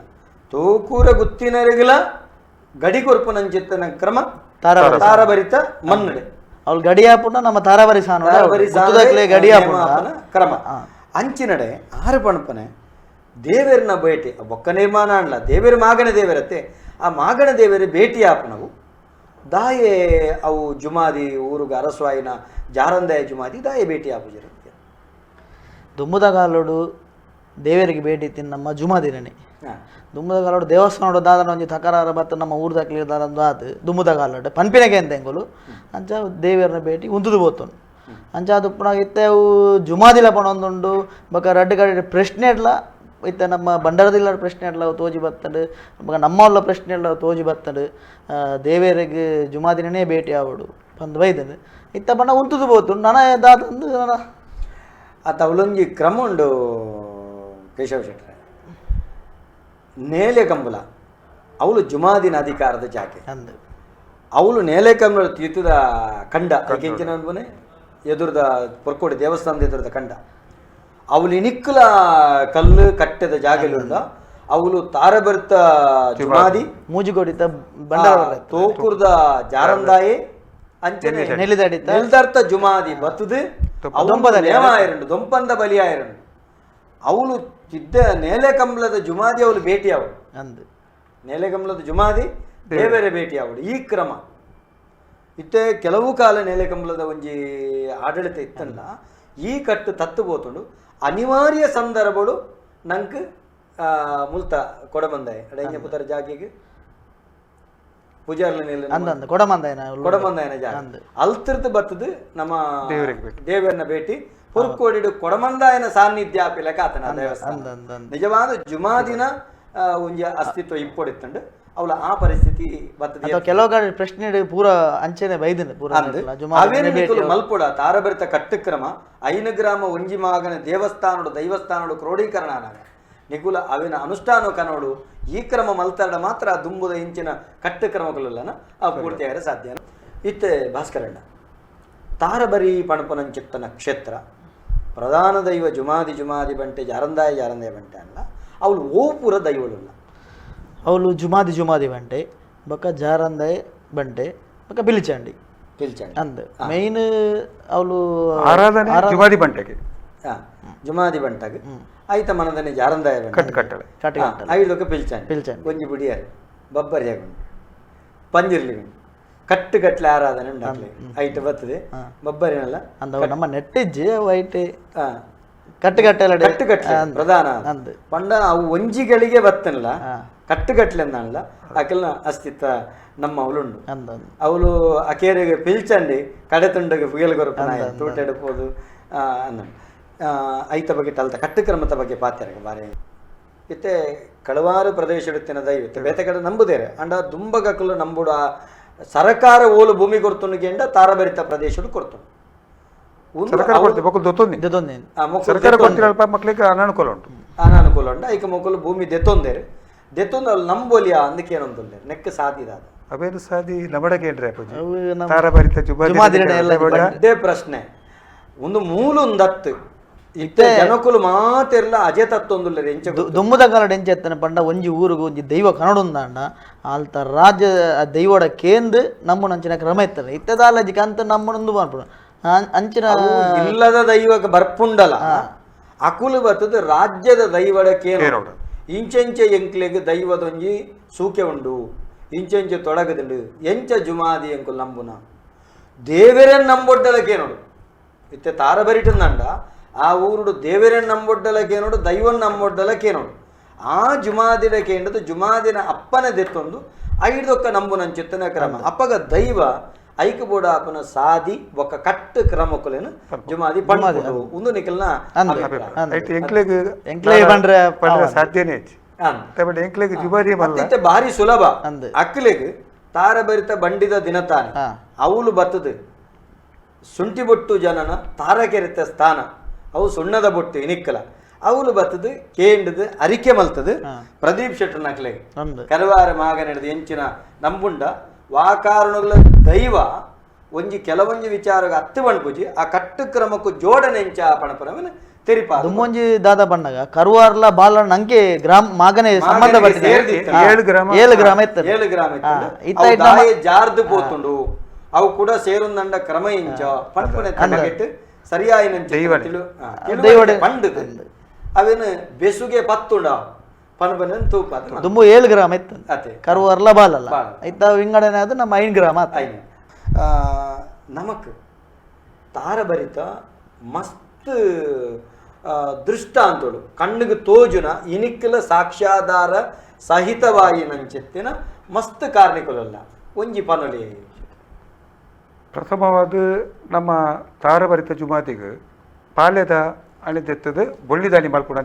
ತೋಕೂರ ಗುತ್ತಿನರಿಗಲ ಗಡಿ ಕೊರ್ಪುನಂಚಿತ್ತನ ಕ್ರಮ ತಾರಬರಿ ತಾರಬರಿತ ಮನ್ನಡೆ ಅವ್ಳು ಗಡಿಯಾಪುಂಡ ನಮ್ಮ ತಾರಾಬರಿ ಸಾನು ತಾರಬರಿ ಗುತ್ತುದಕ್ಲೆ ಗಡಿಯಾಪುಂಡ ನೇಮಾಪನ ಕ್ರಮ ಅಂಚಿನಡೆ ಆರು ಪಣಪನೆ ದೇವೇರ್ನ ಭೇಟಿ ಬೊಕ್ಕ ನಿರ್ಮಾಣ ಅನ್ಲ ದೇವೇರು ಮಾಗಣ ದೇವರತ್ತೆ ಆ ಮಾಗಣ ದೇವೇರು ಭೇಟಿ ಆಪನವು ದಾಯೆ ಅವು ಜುಮಾದಿ ಊರುಗ ಅರಸ್ವಾಯಿನ ಜಾರಂದಾಯ ಜುಮಾದಿ ದಾಯೆ ಭೇಟಿ ಆಪುಜರು. ದುಮ್ಮುದಗಾಲೋಡು ದೇವರಿಗೆ ಭೇಟಿ ತಿನ್ನ ನಮ್ಮ ಜುಮಾದಿನನೆ. ದುಮ್ಮುದಗಾಲೋಡು ದೇವಸ್ಥಾನೋಡು ದಾದನ ಒಂಜಿ ತಕರಾರ ಬತ್ತ ನಮ್ಮ ಊರ್ದಕ್ಲಿ ದಾದಂದು ಆತು ದುಮ್ಮುದಗಾಲೋಡು ಪನ್ಪಿನಗೆ ಅಂತ ಎಂಗುಲು ಅಂಚ ದೇವರನ್ನ ಭೇಟಿ ಉಂತುದು ಪೋತುನು ಅಂಚ ಅದು ಪುನಃ ಇತ್ತೆ ಅವು ಜುಮಾದಿಲ ಪಣೊಂದುಂಡು ಬೊಕ ರಡ್ಡ್ ಕಡೆ ಪ್ರಶ್ನೆ ಇಡ್ಲ ಇತ್ತೆ ನಮ್ಮ ಬಂಡಾರದಿಲ್ಲ ಪ್ರಶ್ನೆ ಇಡ್ಲ ಅವು ತೋಜಿ ಬತ್ತಂಡು ಬೊಕ ನಮ್ಮಲ್ಲ ಪ್ರಶ್ನೆ ಇಡ್ಲ ಅವು ತೋಜಿ ಬತ್ತಂಡು ದೇವರಿಗೆ ಜುಮಾದಿನೇ ಭೇಟಿ ಆವಡು ಪಂದ್ ಬೈದನು ಇತ್ತ ಪಂಡ ಉಂತುದು ಪೋತುಂಡು ನನ ದಾದಂದು ನನ ಆ ತವಲೊಂಜಿ ಕ್ರಮ ಉಂಡು ಕೇಶವ ಶೆಟ್ಟರೆ ನೇಲೆ ಕಂಬಲ ಅವಳು ಜುಮಾದಿನ ಅಧಿಕಾರದ ಜಾಗೆ ಅಂದ್ ಅವಳು ನೇಲೆ ಕಂಬಲ ತೀರ್ಥದ ಕಂಡ ಅದಕ್ಕೆಂಚಿನ ಅನ್ಬನೆ ಎದುರದ ಪೊರ್ಕೋಡಿ ದೇವಸ್ಥಾನದ ಎದುರದ ಕಂಡ ಅವಳು ಇನಿಕ್ಕಲ ಕಲ್ಲು ಕಟ್ಟೆದ ಜಾಗೆಲುಂಡ ಅವಳು ತಾರಬರ್ತ ಜುಮಾದಿ ಮೂಜಿಗೋಡಿತ ಬಂಡಾರ ತೋಕುರ್ದ ಜಾರಂದಾಯೆ ಅಂಚನೆ ನೆಲ್ಲಿದಡಿತ ನೆಲ್ದರ್ಥ ಜುಮಾದಿ ಬತ್ತದು ನೇಮಾಯಿರಂಡು ದೊಂಪಂದ ಬಲಿಯಾಯಿರಂಡು ಅವಳು ಇದ್ದ ನೇಲೆ ಕಂಬಳದ ಜುಮಾದಿ ಅವಳು ಭೇಟಿ ಅವಳು ಅಂದ್ ನೇಲೆ ಕಂಬಳದ ಜುಮಾದಿ ದೇವರ ಭೇಟಿ ಅವಳು ಈ ಕ್ರಮ ಇತ್ತೆ ಕೆಲವು ಕಾಲ ನೇಲೆ ಕಂಬಳದ ಒಂಜಿ ಆಡಳಿತ ಇತ್ತಲ್ಲ ಈ ಕಟ್ಟು ತತ್ತು ಪೋತುಂಡು ಅನಿವಾರ್ಯ ಸಂದರ್ಭಗಳು ನಂಕ್ ಮುಲ್ತ ಕೊಡಬಂದಾಯ ಅಡೆಂಜ ಪುತರ ಜಾಗೆಗೆ ಪೂಜಾರ್ಲ ನೆಲ್ಲ ಅಂದ್ ಅಂದ್ ಕೊಡಮಂದಾಯನ ಕೊಡಮಂದಾಯನ ಜಾಗ ಅಂದ್. ಅಲ್ತಿರ್ದು ಬತ್ತದು ನಮ್ಮ ದೇವರಿಗೆ ಭೇಟಿ. ದೇವರನ್ನ ಭೇಟಿ ಹುರ್ಕೋಡಿಡು ಕೊಡಮಂದಾಯನ ಸಾನ್ನಿಧ್ಯ ಆಪಿಲಕ ಆತನ ದೇವಸ್ಥಾನ ಅಂದ್ ಅಂದ್ ಅಂದ್ ನಿಜವಾದ ಜುಮಾದಿನ ಒಂಜಿ ಅಸ್ತಿತ್ವ ಇಪ್ಪೊಡಿತ್ತಂಡು ಅವಳ ಆ ಪರಿಸ್ಥಿತಿ ಬತ್ತದ ಅಥವಾ ಕೆಲವು ಕಡೆ ಪ್ರಶ್ನೆ ಪೂರ ಅಂಚೆನೆ ಬೈದಿನ ಪೂರ ಅಂದ್ ಜುಮಾದಿನೇ ಅವೇನು ಭೇಟಿ ನಿಕುಲು ಮಲ್ಪುಡ ತಾರಬರಿತ ಕಟ್ಟುಕ್ರಮ ಐನು ಗ್ರಾಮ ಒಂಜಿ ಮಾಗನ ದೇವಸ್ಥಾನಡು ದೈವಸ್ಥಾನಡು ಕ್ರೋಢೀಕರಣ ಅನಾಗ ನಿಕುಲ ಅವಿನ ಅನುಷ್ಠಾನ ಕನೋಡು ಈ ಕ್ರಮ ಮಲ್ತರಡ ಮಾತ್ರ ಆ ದುಂಬುದ ಇಂಚಿನ ಕಟ್ಟುಕ್ರಮಗಳೆಲ್ಲನ ಆ ಪೂರ್ತಿಯಾಗರೆ ಸಾಧ್ಯ. ಇತ್ತೆ ಭಾಸ್ಕರಣ್ಣ ತಾರಬರಿ ಪಣಪನಂಚಿತ್ತನ ಕ್ಷೇತ್ರ ಪ್ರಧಾನ ದೈವ ಜುಮಾದಿ ಜುಮಾದಿ ಬಂಟೆ ಜಾರಂದಾಯ ಜಾರಂದಾಯ ಬಂಟೆ ಅಲ್ಲ ಅವಳು ಓಪುರ ದೈವಳುಲ್ಲ ಅವಳು ಜುಮಾದಿ ಜುಮಾದಿ ಬಂಟೆ ಬೊಕ್ಕ ಜಾರಂದಾಯ ಬಂಟೆ ಬೊಕ್ಕ ಬಿಲಿಚಂಡಿ ಪಿಲ್ಚಂಡಿ ಅಂದ್ ಮೇನ್ ಅವಳು ಆರಾಧನೆ ಜುಮಾದಿ ಬಂಟೆಗೆ ಜುಮಾದಿ ಬಂಟಾಗ ಆಯ್ತ ಮನದನೆ ಜಾರಂದಾಯ ಬಂಟೆ ಕಟ್ಟು ಕಟ್ಟಳೆ ಕಟ್ಟೆ ಐದಕ್ಕೆ ಪಿಲ್ಚಂಡಿ ಪಿಲ್ಚಂಡಿ. ಒಂಜಿ ಬುಡಿಯಾರು ಬಬ್ಬರಿಯಾಗುಂಡು ಪಂಜಿರ್ಲಿ ಕಟ್ಟು ಕಟ್ಲೆ ಆರಾಧನೆ ಉಂಡಾಗ್ಲಿ ಐಟ್ ಬರ್ತದೆ ಬಬ್ಬರಿನಲ್ಲ ಅಂದ ಅವು ನಮ್ಮ ನೆಟ್ಟಿಜ್ಜಿ ವೈಟ್ ಆ, ಕಟ್ಟು ಕಟ್ಟೆಲ್ಲ ಕಟ್ಟು ಕಟ್ಲೆ ಪ್ರಧಾನ ಅಂದ್. ಪಂಡ ಅವು ಒಂಜಿಗಳಿಗೆ ಬತ್ತನಲ್ಲ ಕಟ್ಟು ಕಟ್ಲೆ ಅಂದಲ್ಲ ಅಕಲ್ನ ಅಸ್ತಿತ್ವ ನಮ್ಮ ಅವಳುಂಡು ಅಂದ್ ಅಂದ್ ಅವಳು ಅಕೇರಿಗೆ ಪಿಲ್ಚಂಡಿ ಕಡೆ ತುಂಡಗೆ ಪುಯಲ್ ಗೊರಪನ ತೂಟ ಎಡಪೋದು ಅನ್ನ ಐತ ಬಗ್ಗೆ ತಲ್ತ ಕಟ್ಟುಕ್ರಮದ ಬಗ್ಗೆ ಪಾತ್ಯರಗ ಬಾರಿ ಇತ್ತೆ ಕಳವಾರು ಪ್ರದೇಶ ದೈವ ಇತ್ತೆ ಬೇತೆ ಕಡೆ ನಂಬುದೇರೆ ಅಂಡ ದುಂಬಗಕಲು ನಂಬುಡ ಸರಕಾರ ಓಲು ಭೂಮಿ ಕೊರ್ತುನು ತಾರಬರಿತ ಪ್ರದೇಶಡು ಕೊರ್ತುನು ಒಂದು ಸರ್ಕಾರ ಕೊಡ್ತೀವಿ ಮಕ್ಕಳು ದೊತ್ತೊಂದಿ ಇದೊಂದೇನು ಆ ಮೊಕ್ಕಲು ಸರ್ಕಾರ ಕೊಡ್ತಿರಲ್ಪ ಮಕ್ಕಳಿಗೆ ಅನಾನುಕೂಲ ಉಂಟು. ಅನಾನುಕೂಲ ಉಂಟು ಐಕ ಮೊಕ್ಕಲು ಭೂಮಿ ದೆತ್ತೊಂದೇರು ದೆತ್ತೊಂದು ಅಲ್ಲಿ ನಂಬೋಲಿಯಾ ಅಂದಕ್ಕೆ ನೆಕ್ ಸಾಧಿದಾದ ಅವೇನು ಸಾದಿ ನಮಡಗೆ ಏನ್ರಿ ಅಪ್ಪಾಜಿ ಅವು ನಮ್ಮ ತಾರಬರಿತ ಜುಮಾದಿ ಜುಮಾದಿರಡೆ ಎಲ್ಲ ಅದೇ ಪ್ರಶ್ನೆ ಒಂದು ಮೂಲೊಂದತ್ತು ಇತ್ತೆ ಜನಕುಲು ಮಾತೆರ್ಲ ಅಜೆ ತತ್ತೊಂದುಲ್ಲ ಎಂಚ ದುಮ್ಮುದ ಕಾಲಡ್ ಎಂಚ ಎತ್ತನ ಪಂಡ ಒಂಜಿ ಊರುಗು ಒಂಜಿ ದೈವ ಕನಡುಂದಾಂಡ ಆಲ್ತ ರಾಜ್ಯ ಆ ದೈವಡ ಕೇಂದ್ ನಮ್ಮನಂಚಿನ ಕ್ರಮ ಇತ್ತಲ್ಲ ಇತ್ತೆ ದಾಲಜಿ ಕಂತ ನಮ್ಮನೊಂದು ಮಾಡ್ಪುಣ ಅಂಚಿನ ಅವು ಇಲ್ಲದ ದೈವಕ್ಕೆ ಬರ್ಪುಂಡಲ ಅಕುಲು ಬತ್ತದ ರಾಜ್ಯದ ದೈವಡ ಕೇನು ಕೇನೋಡು. ಇಂಚೆಂಚೆ ಎಂಕ್ಲೆಗ್ ದೈವದೊಂಜಿ ಸೂಕೆ ಉಂಡು ಇಂಚೆಂಚೆ ತೊಡಗದುಂಡು ಎಂಚ ಜುಮಾದಿ ಎಂಕುಲು ನಂಬುನ ದೇವೆರನ್ ನಂಬೊಡ್ಡಲ ಕೇನೋಡು ಇತ್ತೆ ತಾರ ಬರಿಟಂದಂಡ ಆ ಊರುಡು ದೇವೆರನ್ ನಂಬೊಡ್ಡಲ ಕೇನೋಡು ದೈವನ್ ನಂಬೊಡ್ಡಲ ಕೇನೋಡು ಆ ಜುಮಾದಿನ ಕೇಂಡದು ಜುಮಾದಿನ ಅಪ್ಪನ ದೆತ್ತೊಂದು ಐದೊಕ್ಕ ನಂಬುನಂಚಿತ್ತನ ಕ್ರಮ ಅಪ್ಪಗ ದೈವ ಐಕ ಬೋಡ ಅಪ್ಪನ ಸಾದಿ ಒಕ್ಕ ಕಟ್ಟು ಕ್ರಮಕ್ಕುಲೇನು ಜುಮಾದಿ ಪಂಡು ಉಂದು ನಿಕಲ್ನ ಅಭಿಪ್ರಾಯ. ಅಂದ್. ಐಟ್ ಎಂಕ್ಲೆಗ್ ಎಂಕ್ಲೆಗ್ ಪಂಡ್ರೆ ಪಂಡ್ರೆ ಸಾಧ್ಯನೇ ಹೆಚ್ಚು ಅಂದ್. ಬಟ್ ಎಂಕ್ಲೆಗ್ ಜುಮಾದಿ ಮಲ್ಲ ಮತ್ತಿತ್ತೆ ಭಾರಿ ಸುಲಭ ಅಂದ್. ಅಕ್ಲೆಗ್ ತಾರ ಬರಿತ ಬಂಡಿದ ದಿನತಾನೆ ಹಾ. ಅವಳು ಬತ್ತದು ಶುಂಠಿ ಬೊಟ್ಟು ಜನನ ತಾರಕೆರೆತ ಸ್ಥಾನ ಅವು ಸುಣ್ಣದ ಬೊಟ್ಟು ಇನಿಕ್ಕಲ ಅವಳು ಬತ್ತದು ಕೇಂಡದು ಅರಿಕೆ ಮಲ್ತದು ಪ್ರದೀಪ್ ಶೆಟ್ಟರ್ ನಕ್ಲೆಗ್ ಕರವಾರ ಮಾಗನೆಡ್ದು ಎಂಚಿನ ನಂಬುಂಡ ವಾಕಾರಣಗಳ ದೈವ ಒಂಜಿ ಕೆಲವೊಂಜಿ ವಿಚಾರ ಅತ್ತು ಪಣ್ಪುಜಿ ಆ ಕಟ್ಟು ಕ್ರಮಕ್ಕೂ ಜೋಡಣೆ ಎಂಚ ಪಣಪುರವನ ತೆರಿಪ ದುಮ್ಮೊಂಜಿ ದಾದ ಬಣ್ಣಗ ಕರುವಾರ್ಲ ಬಾಲ ನಂಗೆ ಗ್ರಾಮ ಮಾಗನೆ ಸಂಬಂಧ ಪಟ್ಟಿದೆ. 7 ಗ್ರಾಮ 7 ಗ್ರಾಮ ಇತ್ತು. 7 ಗ್ರಾಮ ಇತ್ತು. ಜಾರ್ದು ಪೋತುಂಡು ಅವು ಕೂಡ ಸೇರುಂದಂಡ ಕ್ರಮ ಇಂಚ ಪಣ್ಪುನೆ ತನಗೆಟ್ಟು ಸರಿಯಾಯಿನಂಚ ಪಂಡದು ಅವೇನು ಬೆಸುಗೆ ಪತ್ತುಂಡ ಪನ್ಪನೆ ತೂಪ ದುಂಬು 7 ಗ್ರಾಮ ಇತ್ತು ಕರುವಾರ್ಲ ಬಾಲಲ್ಲ ಇತ್ತ ವಿಂಗಡಣೆ ಅದು ನಮ್ಮ 5 ಗ್ರಾಮ ಐನು. ನಮಕ್ ತಾರಭರಿತ ಮಸ್ತ್ ದೃಷ್ಟಾಂತೋಳು ಕಣ್ಣಿಗೆ ತೋಜುನ ಇನಿಕ್ಕಲ ಸಾಕ್ಷ್ಯಾಧಾರ ಸಹಿತವಾಗಿ ನಂచెತ್ತಿನ ಮಸ್ತ್ ಕಾರ್ಣಿಕಲಲ್ಲ ಒಂಜಿ ಪನೊಲಿ. ಪ್ರಥಮವಾದ ನಮ್ಮ ತಾರಭರಿತ ಜುಮಾದಿಗೆ ಪಾಲ್ಯದ ಅಣಿದೆತ್ತದ ಬೊಳ್ಳಿದಾನಿ ಮಲ್ಪುಣ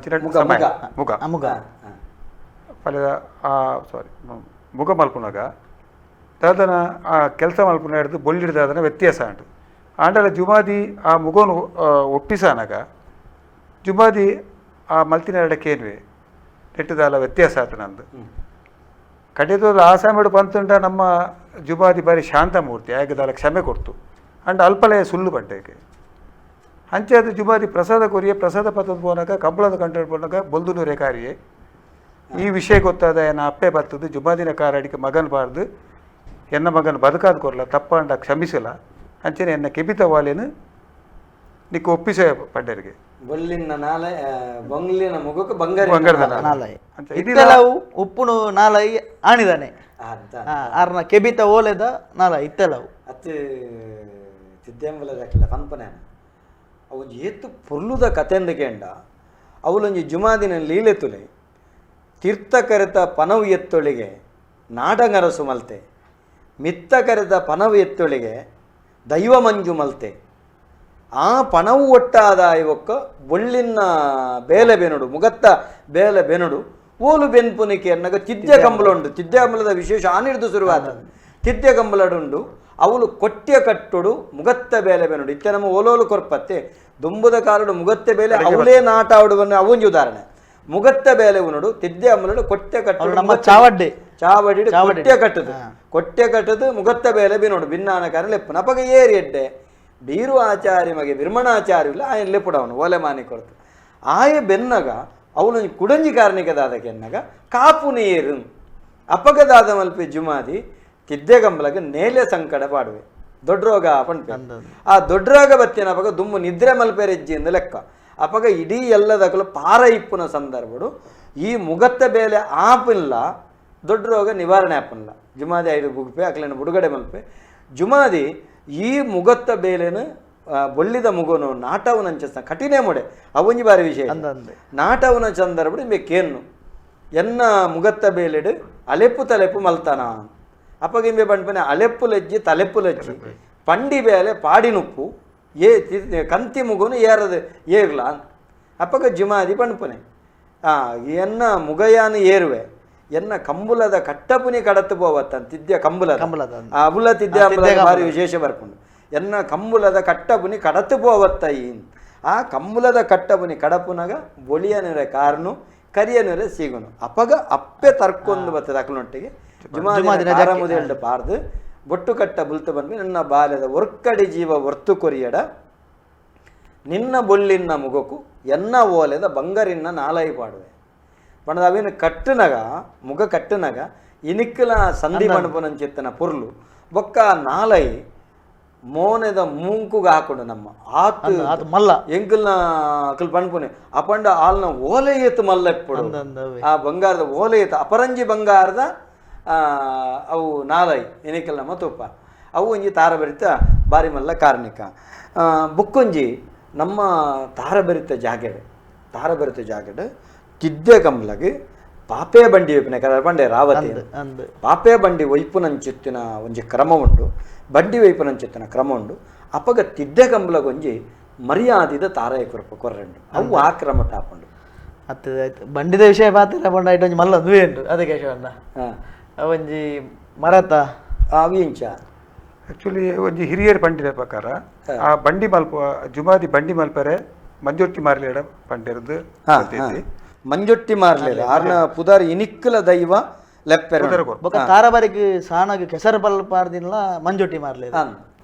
ಮುಗ ಮುಗ ಪಾಲ್ಯದ ಸಾರಿ ಮುಗ ಮಲ್ಪುನಾಗ ದಾದನ ಆ ಕೆಲಸ ಮಲ್ಪುನ ಹಿಡಿದು ಬೊಳ್ಳಿಡ್ದಾದನ ವ್ಯತ್ಯಾಸ ಉಂಟು. ಆಂಡಲ ಜುಮಾದಿ ಆ ಮುಗನು ಒಪ್ಪಿಸಾನಾಗ ಜುಮಾದಿ ಆ ಮಲ್ತಿನ ಎರಡಕ್ಕೇನ್ವೆ ನೆಟ್ಟದಾಲ ವ್ಯತ್ಯಾಸ ಆತು ನಂದು ಕಡೆದೋದು ಆ ಸಮಯಡು ಪಂತುಂಡ ನಮ್ಮ ಜುಮಾದಿ ಬಾರಿ ಶಾಂತ ಮೂರ್ತಿ ಆಗದಾಲ ಕ್ಷಮೆ ಕೊಡ್ತು ಅಂಡ್ ಅಲ್ಪಲಯ ಸುಳ್ಳು ಪಡ್ಡೇಕೆ ಅಂಚೆ ಜುಮಾದಿ ಪ್ರಸಾದ ಕೊರಿಯೆ ಪ್ರಸಾದ ಪತ್ತದ ಪೋನಾಗ ಕಂಬಳದ ಕಂಟ್ರೋಲ್ ಪೋನಾಗ ಬೊಲ್ದುನೂರೆ ಕಾರಿಯೆ ಈ ವಿಷಯ ಗೊತ್ತಾದ ಎನ್ನ ಅಪ್ಪೆ ಬರ್ತದೆ ಜುಮಾದಿನ ಕಾರಡಿಗೆ ಮಗನ ಬಾರ್ದು ಎನ್ನ ಮಗನ ಬದುಕಾದ ಕೊರಲ ತಪ್ಪಾಂಡ ಕ್ಷಮಿಸಲ ಅಂಚನೆ ಎನ್ನ ಕೆಬಿತ ವಾಲೇನು ನಿಕ್ಕ ಒಪ್ಪಿಸ ಪಡ್ಡರಿಗೆ ಬೊಳ್ಳಿನ ನಾಲೆ ಬೊಂಗ್ಲಿನ ಮುಖಕ್ಕೆ ಬಂಗಾರ ಬಂಗಾರದ ನಾಲೈ ಇತ್ತೆಲವು ಉಪ್ಪುನು ನಾಲೈ ಆಣಿದಾನೆ ಆರ್ನ ಕೆಬಿತ ಓಲೆದ ನಾಲೈ ಇತ್ತೆಲವು ಅತ್ತು ತಿದ್ದೆಂಬಲದಕ್ಕಿಲ್ಲ ಪನ್ಪನೆ ಅವೊಂಜಿ ಏತು ಪೊರ್ಲುದ ಕತೆಂದು ಕೇಂಡ ಅವಲೊಂಜಿ ಜುಮಾದಿನ ಲೀಲೆ ತುಲೆ ತೀರ್ಥ ಕರೆತ ಪನವು ಎತ್ತೊಳಿಗೆ ನಾಡಂಗರಸು ಮಲ್ತೆ ಮಿತ್ತ ಕರೆತ ಪನವು ಎತ್ತೊಳಿಗೆ ದೈವ ಮಂಜು ಮಲ್ತೆ ಆ ಪಣವು ಒಟ್ಟಾದ ಇವಕ್ಕ ಬೊಳ್ಳಿನ ಬೇಲೆ ಬೆನುಡು ಮುಗತ್ತ ಬೇಲೆ ಬೆನುಡು ಓಲು ಬೆನ್ಪುನಿಕೆ ಅನ್ನಗ ತಿದ್ಯ ಕಂಬಳ ಉಂಡು. ತಿದ್ಯ ಕಂಬಳದ ವಿಶೇಷ ಆನಿಡ್ದು ಶುರುವಾದ ತಿದ್ಯ ಕಂಬಳಡುಂಡು ಅವಳು ಕೊಟ್ಯ ಕಟ್ಟುಡು ಮುಗತ್ತ ಬೇಲೆ ಬೆನುಡು ಇತ್ತೆ ನಮ್ಮ ಓಲೋಲು ಕೊರ್ಪತ್ತೆ ದುಂಬುದ ಕಾಲಡು ಮುಗತ್ತೆ ಬೇಲೆ ಅವಳೇ ನಾಟ ಆಡುವನ್ನ ಅವೊಂಜಿ ಉದಾಹರಣೆ ಮುಗತ್ತ ಬೇಲೆ ಉನುಡು ತಿದ್ಯ ಅಂಬಲಡು ಕೊಟ್ಯ ಕಟ್ಟುಡು ನಮ್ಮ ಚಾವಡ್ಡೆ ಚಾವಡಿ ಕೊಟ್ಯ ಕಟ್ಟದು ಕೊಟ್ಯ ಕಟ್ಟದು ಮುಗತ್ತ ಬೇಲೆ ಬಿನೋಡು ಭಿನ್ನಾನ ಕಾರಣ ಲೆಪ್ಪು ಅಪಗ ಏರಿ ಎಡ್ಡೆ ಬೀರು ಆಚಾರ್ಯ ಮಗೆ ಬಿರ್ಮಣಾಚಾರ್ಯ ಆಯನ್ ಲೆಪ್ಪುಡವನು ಓಲೆ ಮಾನಿ ಕೊಡ್ತು ಆಯ ಬೆನ್ನಗ ಅವನು ಕುಡಂಜಿ ಕಾರಣಿಕದಾದಕೆನ್ನಗ ಕಾಪು ನೀರು ಅಪಗದಾದ ಮಲ್ಪೆ ಜುಮಾದಿ ತಿದ್ದೆಗಂಬಲಗ ನೇಲೆ ಸಂಕಡ ಪಾಡುವೆ ದೊಡ್ಡ ರೋಗ ಪಂಪೆ ಆ ದೊಡ್ಡ ರೋಗ ಬತ್ತಿನ ಅಪಗ ದುಮ್ಮು ನಿದ್ರೆ ಮಲ್ಪೆರೆಜ್ಜಿಂದ ಲೆಕ್ಕ ಅಪಗ ಇಡೀ ಎಲ್ಲದಕ್ಕಲು ಪಾರ ಇಪ್ಪುನ ಸಂದರ್ಭಡು ಈ ಮುಗತ್ತ ಬೇಲೆ ಆಪಿಲ್ಲ ದೊಡ್ಡ ರೋಗ ನಿವಾರಣೆ ಆಪಲ್ಲ ಜುಮಾದಿ ಐದು ಬುಗ್ಪೆ ಅಕ್ಲೇನ ಬುಡುಗಡೆ ಮಲ್ಪೆ ಜುಮಾದಿ ಈ ಮುಗತ್ತ ಬೇಲೆನು ಬೊಳ್ಳಿದ ಮುಗುನು ನಾಟವನಂಚ ಕಠಿಣೆ ಮೊಡೆ ಅವೊಂಜಿ ಬಾರಿ ವಿಷಯ ನಾಟವನ ಸಂದರ್ಭಡು ಇಂಬೆ ಕೇನ್ನು ಎನ್ನ ಮುಗತ್ತ ಬೇಲೆಡು ಅಲೆಪ್ಪು ತಲೆಪ್ಪು ಮಲ್ತಾನ ಅಪಗ ಇಂಬೆ ಬಂಡ್ಪನೆ ಅಲೆಪ್ಪು ಲಜ್ಜಿ ತಲೆಪ್ಪು ಲಜ್ಜಿ ಪಂಡಿ ಬೇಲೆ ಪಾಡಿನುಪ್ಪು ಏ ಕಂತಿ ಮುಗುನು ಏರದು ಏರ್ಲ ಅಪಗ ಜುಮಾದಿ ಪಂಡ್ಪನೆ ಎನ್ನ ಮುಗಯಾನು ಏರುವೆ ಎನ್ನ ಕಂಬುಲದ ಕಟ್ಟಪುನಿ ಕಡತ್ತು ಪೋವತ್ತ ತಿದ್ಯ ಕಂಬುಲದ ಅಬುಲ ತಿದ್ಯ ಭಾರಿ ವಿಶೇಷ ಬರ್ಕೊಂಡು ಎನ್ನ ಕಂಬುಲದ ಕಟ್ಟಪುನಿ ಕಡತ್ತು ಪೋವತ್ತ ಆ ಕಂಬುಲದ ಕಟ್ಟಪುನಿ ಕಡಪುನಗ ಬೊಳಿಯನುರೆ ಕಾರನು ಕರಿಯನುರೆ ಸೀಗುನು ಅಪಗ ಅಪ್ಪೆ ತರ್ಕೊಂಡು ಬರ್ತದೆ ಅಕ್ಲೊಟ್ಟಿಗೆ ಜುಮಾದಿನ ಪಾರ್ದು ಬೊಟ್ಟು ಕಟ್ಟ ಬುಲ್ತು ಬಂದ್ವಿ ನನ್ನ ಬಾಲ್ಯದ ಒರ್ಕಡಿ ಜೀವ ಒರ್ತು ಕೊರಿಯಡ ನಿನ್ನ ಬೊಳ್ಳಿನ್ನ ಮುಗಕು ಎನ್ನ ಓಲೆದ ಬಂಗರಿನ್ನ ನಾಲೈ ಪಾಡುವೆ ಪಂಡದ ಅವೇನು ಕಟ್ಟುನಗ ಮುಗ ಕಟ್ಟುನಗ ಇನಿಕ್ಕಲ ಸಂಧಿ ಮಣಪುನಂಚಿತ್ತನ ಪೊರ್ಲು ಬೊಕ್ಕ ನಾಲೈ ಮೋನೆದ ಮೂಂಕುಗ ಹಾಕೊಂಡು ನಮ್ಮ ಆತು ಮಲ್ಲ ಎಂಕಲ್ನ ಅಕಲ್ ಪಣ್ಪುನೆ ಅಪಂಡ ಆಲ್ನ ಓಲೆ ಏತು ಮಲ್ಲ ಇಪ್ಪಡು ಆ ಬಂಗಾರದ ಓಲೆ ಏತು ಅಪರಂಜಿ ಬಂಗಾರದ ಅವು ನಾಲೈ ಎನಿಕಲ್ ನಮ್ಮ ತುಪ್ಪ ಅವು ಒಂಜಿ ತಾರಬರಿತ ಬಾರಿ ಮಲ್ಲ ಕಾರ್ಣಿಕ ಬುಕ್ಕೊಂಜಿ ನಮ್ಮ ತಾರಬರಿತ ಜಾಗೆಡ್ ತಾರಬರಿತ ಜಾಗೆಡ್ ತಿದ್ದೆ ಕಂಬ್ಲಗ್ ಪಾಪೆ ಬಂಡಿ ಒಯ್ಪುನ ಪಂಡೆ ರಾವತಿ ಪಾಪೆ ಬಂಡಿ ಒಯ್ಪುನಂಚಿತ್ತಿನ ಒಂಜಿ ಕ್ರಮ ಉಂಟು ಬಂಡಿ ಒಯ್ಪುನಂಚಿತ್ತಿನ ಕ್ರಮ ಉಂಡು ಅಪಗ ತಿದ್ದೆ ಕಂಬ್ಲಗೊಂಜಿ ಮರ್ಯಾದಿದ ತಾರಾಯ ಕೊರಪ ಕೊರ್ರಂಡು ಅವು ಆ ಕ್ರಮ ಟಾಪುಂಡು ಅತ್ತ ಆಯ್ತು ಬಂಡಿದ ವಿಷಯ ಪಾತ್ರ ಬಂಡ ಐಟು ಒಂಜಿ ಮಲ್ಲ ಒಂದುವೇ ಉಂಟು ಅದಕ್ಕೆ ಕೇಶವಣ್ಣ ಒಂಜಿ ಮರತ ಅವು ಇಂಚ ಆ್ಯಕ್ಚುಲಿ ಒಂಜಿ ಹಿರಿಯರು ಬಂಡಿದ ಪ್ರಕಾರ ಆ ಬಂಡಿ ಮಲ್ಪ ಜುಮಾದಿ ಬಂಡಿ ಮಲ್ಪರೆ Manjotti ಮಾರ್ಲೇಡ ಪಂಡೆರ್ದು ಮಂಜೊಟ್ಟಿ ಮಾರ್ಲೇರ ಆರ್ನ ಪುದಾರ್ ಇನಿಕ್ಕಲ ದೈವ ಲೆಪ್ಪೆರ ಬೊಕ ತಾರಬರಿಗೆ ಸಾಣಗ್ ಕೆಸರು ಬಲ್ ಪಾರ್ದಿಲ್ಲ ಮಂಜೊಟ್ಟಿ ಮಾರ್ಲೇರು.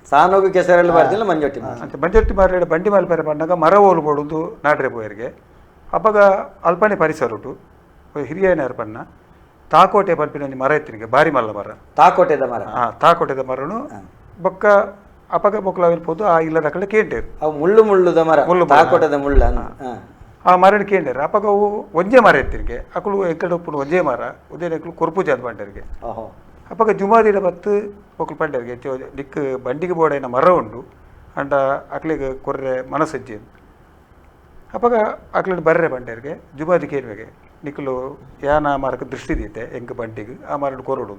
ಸಾನೋಗು ಕೆಸರಲ್ಲಿ ಬಾರ್ದಿಲ್ಲ ಮಂಜೊಟ್ಟಿ ಮಾರ್ಲೆ. ಅಂಚ ಮಂಜೊಟ್ಟಿ ಮಾರ್ಲೇಡ ಬಂಡಿ ಮಲ್ಪೆರೆ ಪಂಡಾಗ ಮರ ಓಲು ಬೋಡುದು ನಾಡ್ರೆ ಪೋಯರಿಗೆ ಅಪಗ ಅಲ್ಪನೆ ಪರಿಸರ ಉಂಟು ಹಿರಿಯನಾರ್ ಪನ್ನ ತಾಕೋಟೆ ಪಲ್ಪಿನ ಒಂಜಿ ಮರ ಇತ್ತಿನಿಗೆ ಬಾರಿ ಮಲ್ಲ ಮರ ತಾಕೋಟೆದ ಮರ ತಾಕೋಟೆದ ಮರನು ಬೊಕ್ಕ ಅಪಗ ಬೊಕ್ಕಲಾವಿಲ್ ಪೋದು ಆ ಇಲ್ಲದ ಕಡೆ ಕೇಂಡೇರು ಅವು ಮುಳ್ಳು ಮುಳ್ಳುದ ಮರ ಮುಳ್ಳು ಮರ. ತಾಕೋಟೆದ ಮುಳ್ಳ ಆ ಮರಣ ಕೇಂಡೇರು ಅಪಗ ಅವು ಒಂಜೇ ಮರ ಇತ್ತಿನಿಗೆ ಅಕುಲು ಎಕ್ಕಡೆ ಉಪ್ಪುನು ಒಂಜೇ ಮರ ಉದೇ ಅಕುಲು ಕೊರ್ಪು ಜಾತ್ ಬಂಡರಿಗೆ ಓಹೋ ಅಪಗ ಜುಮಾದಿಡ ಬತ್ತು ಬೊಕ್ಕಲು ಪಂಡರಿಗೆ ದಿಕ್ಕು ಬಂಡಿಗೆ ಬೋಡೈನ ಮರ ಉಂಡು ಅಂಡ ಅಕ್ಲಿಗೆ ಕೊರ್ರೆ ಮನಸ್ಸಜ್ಜಿ ಅಪಗ ಅಕ್ಲಿಗೆ ಬರ್ರೆ ಬಂಡೇರಿಗೆ ಜುಮಾದಿ ಕೇಳ್ಬೇಕೆ ನಿಕ್ಕಲು ಯಾನ ಮರಕ್ಕೆ ದೃಷ್ಟಿ ದೀತೆ ಎಂಕ್ ಬಂಡಿಗೆ ಆ ಮರಡು ಕೊರಡು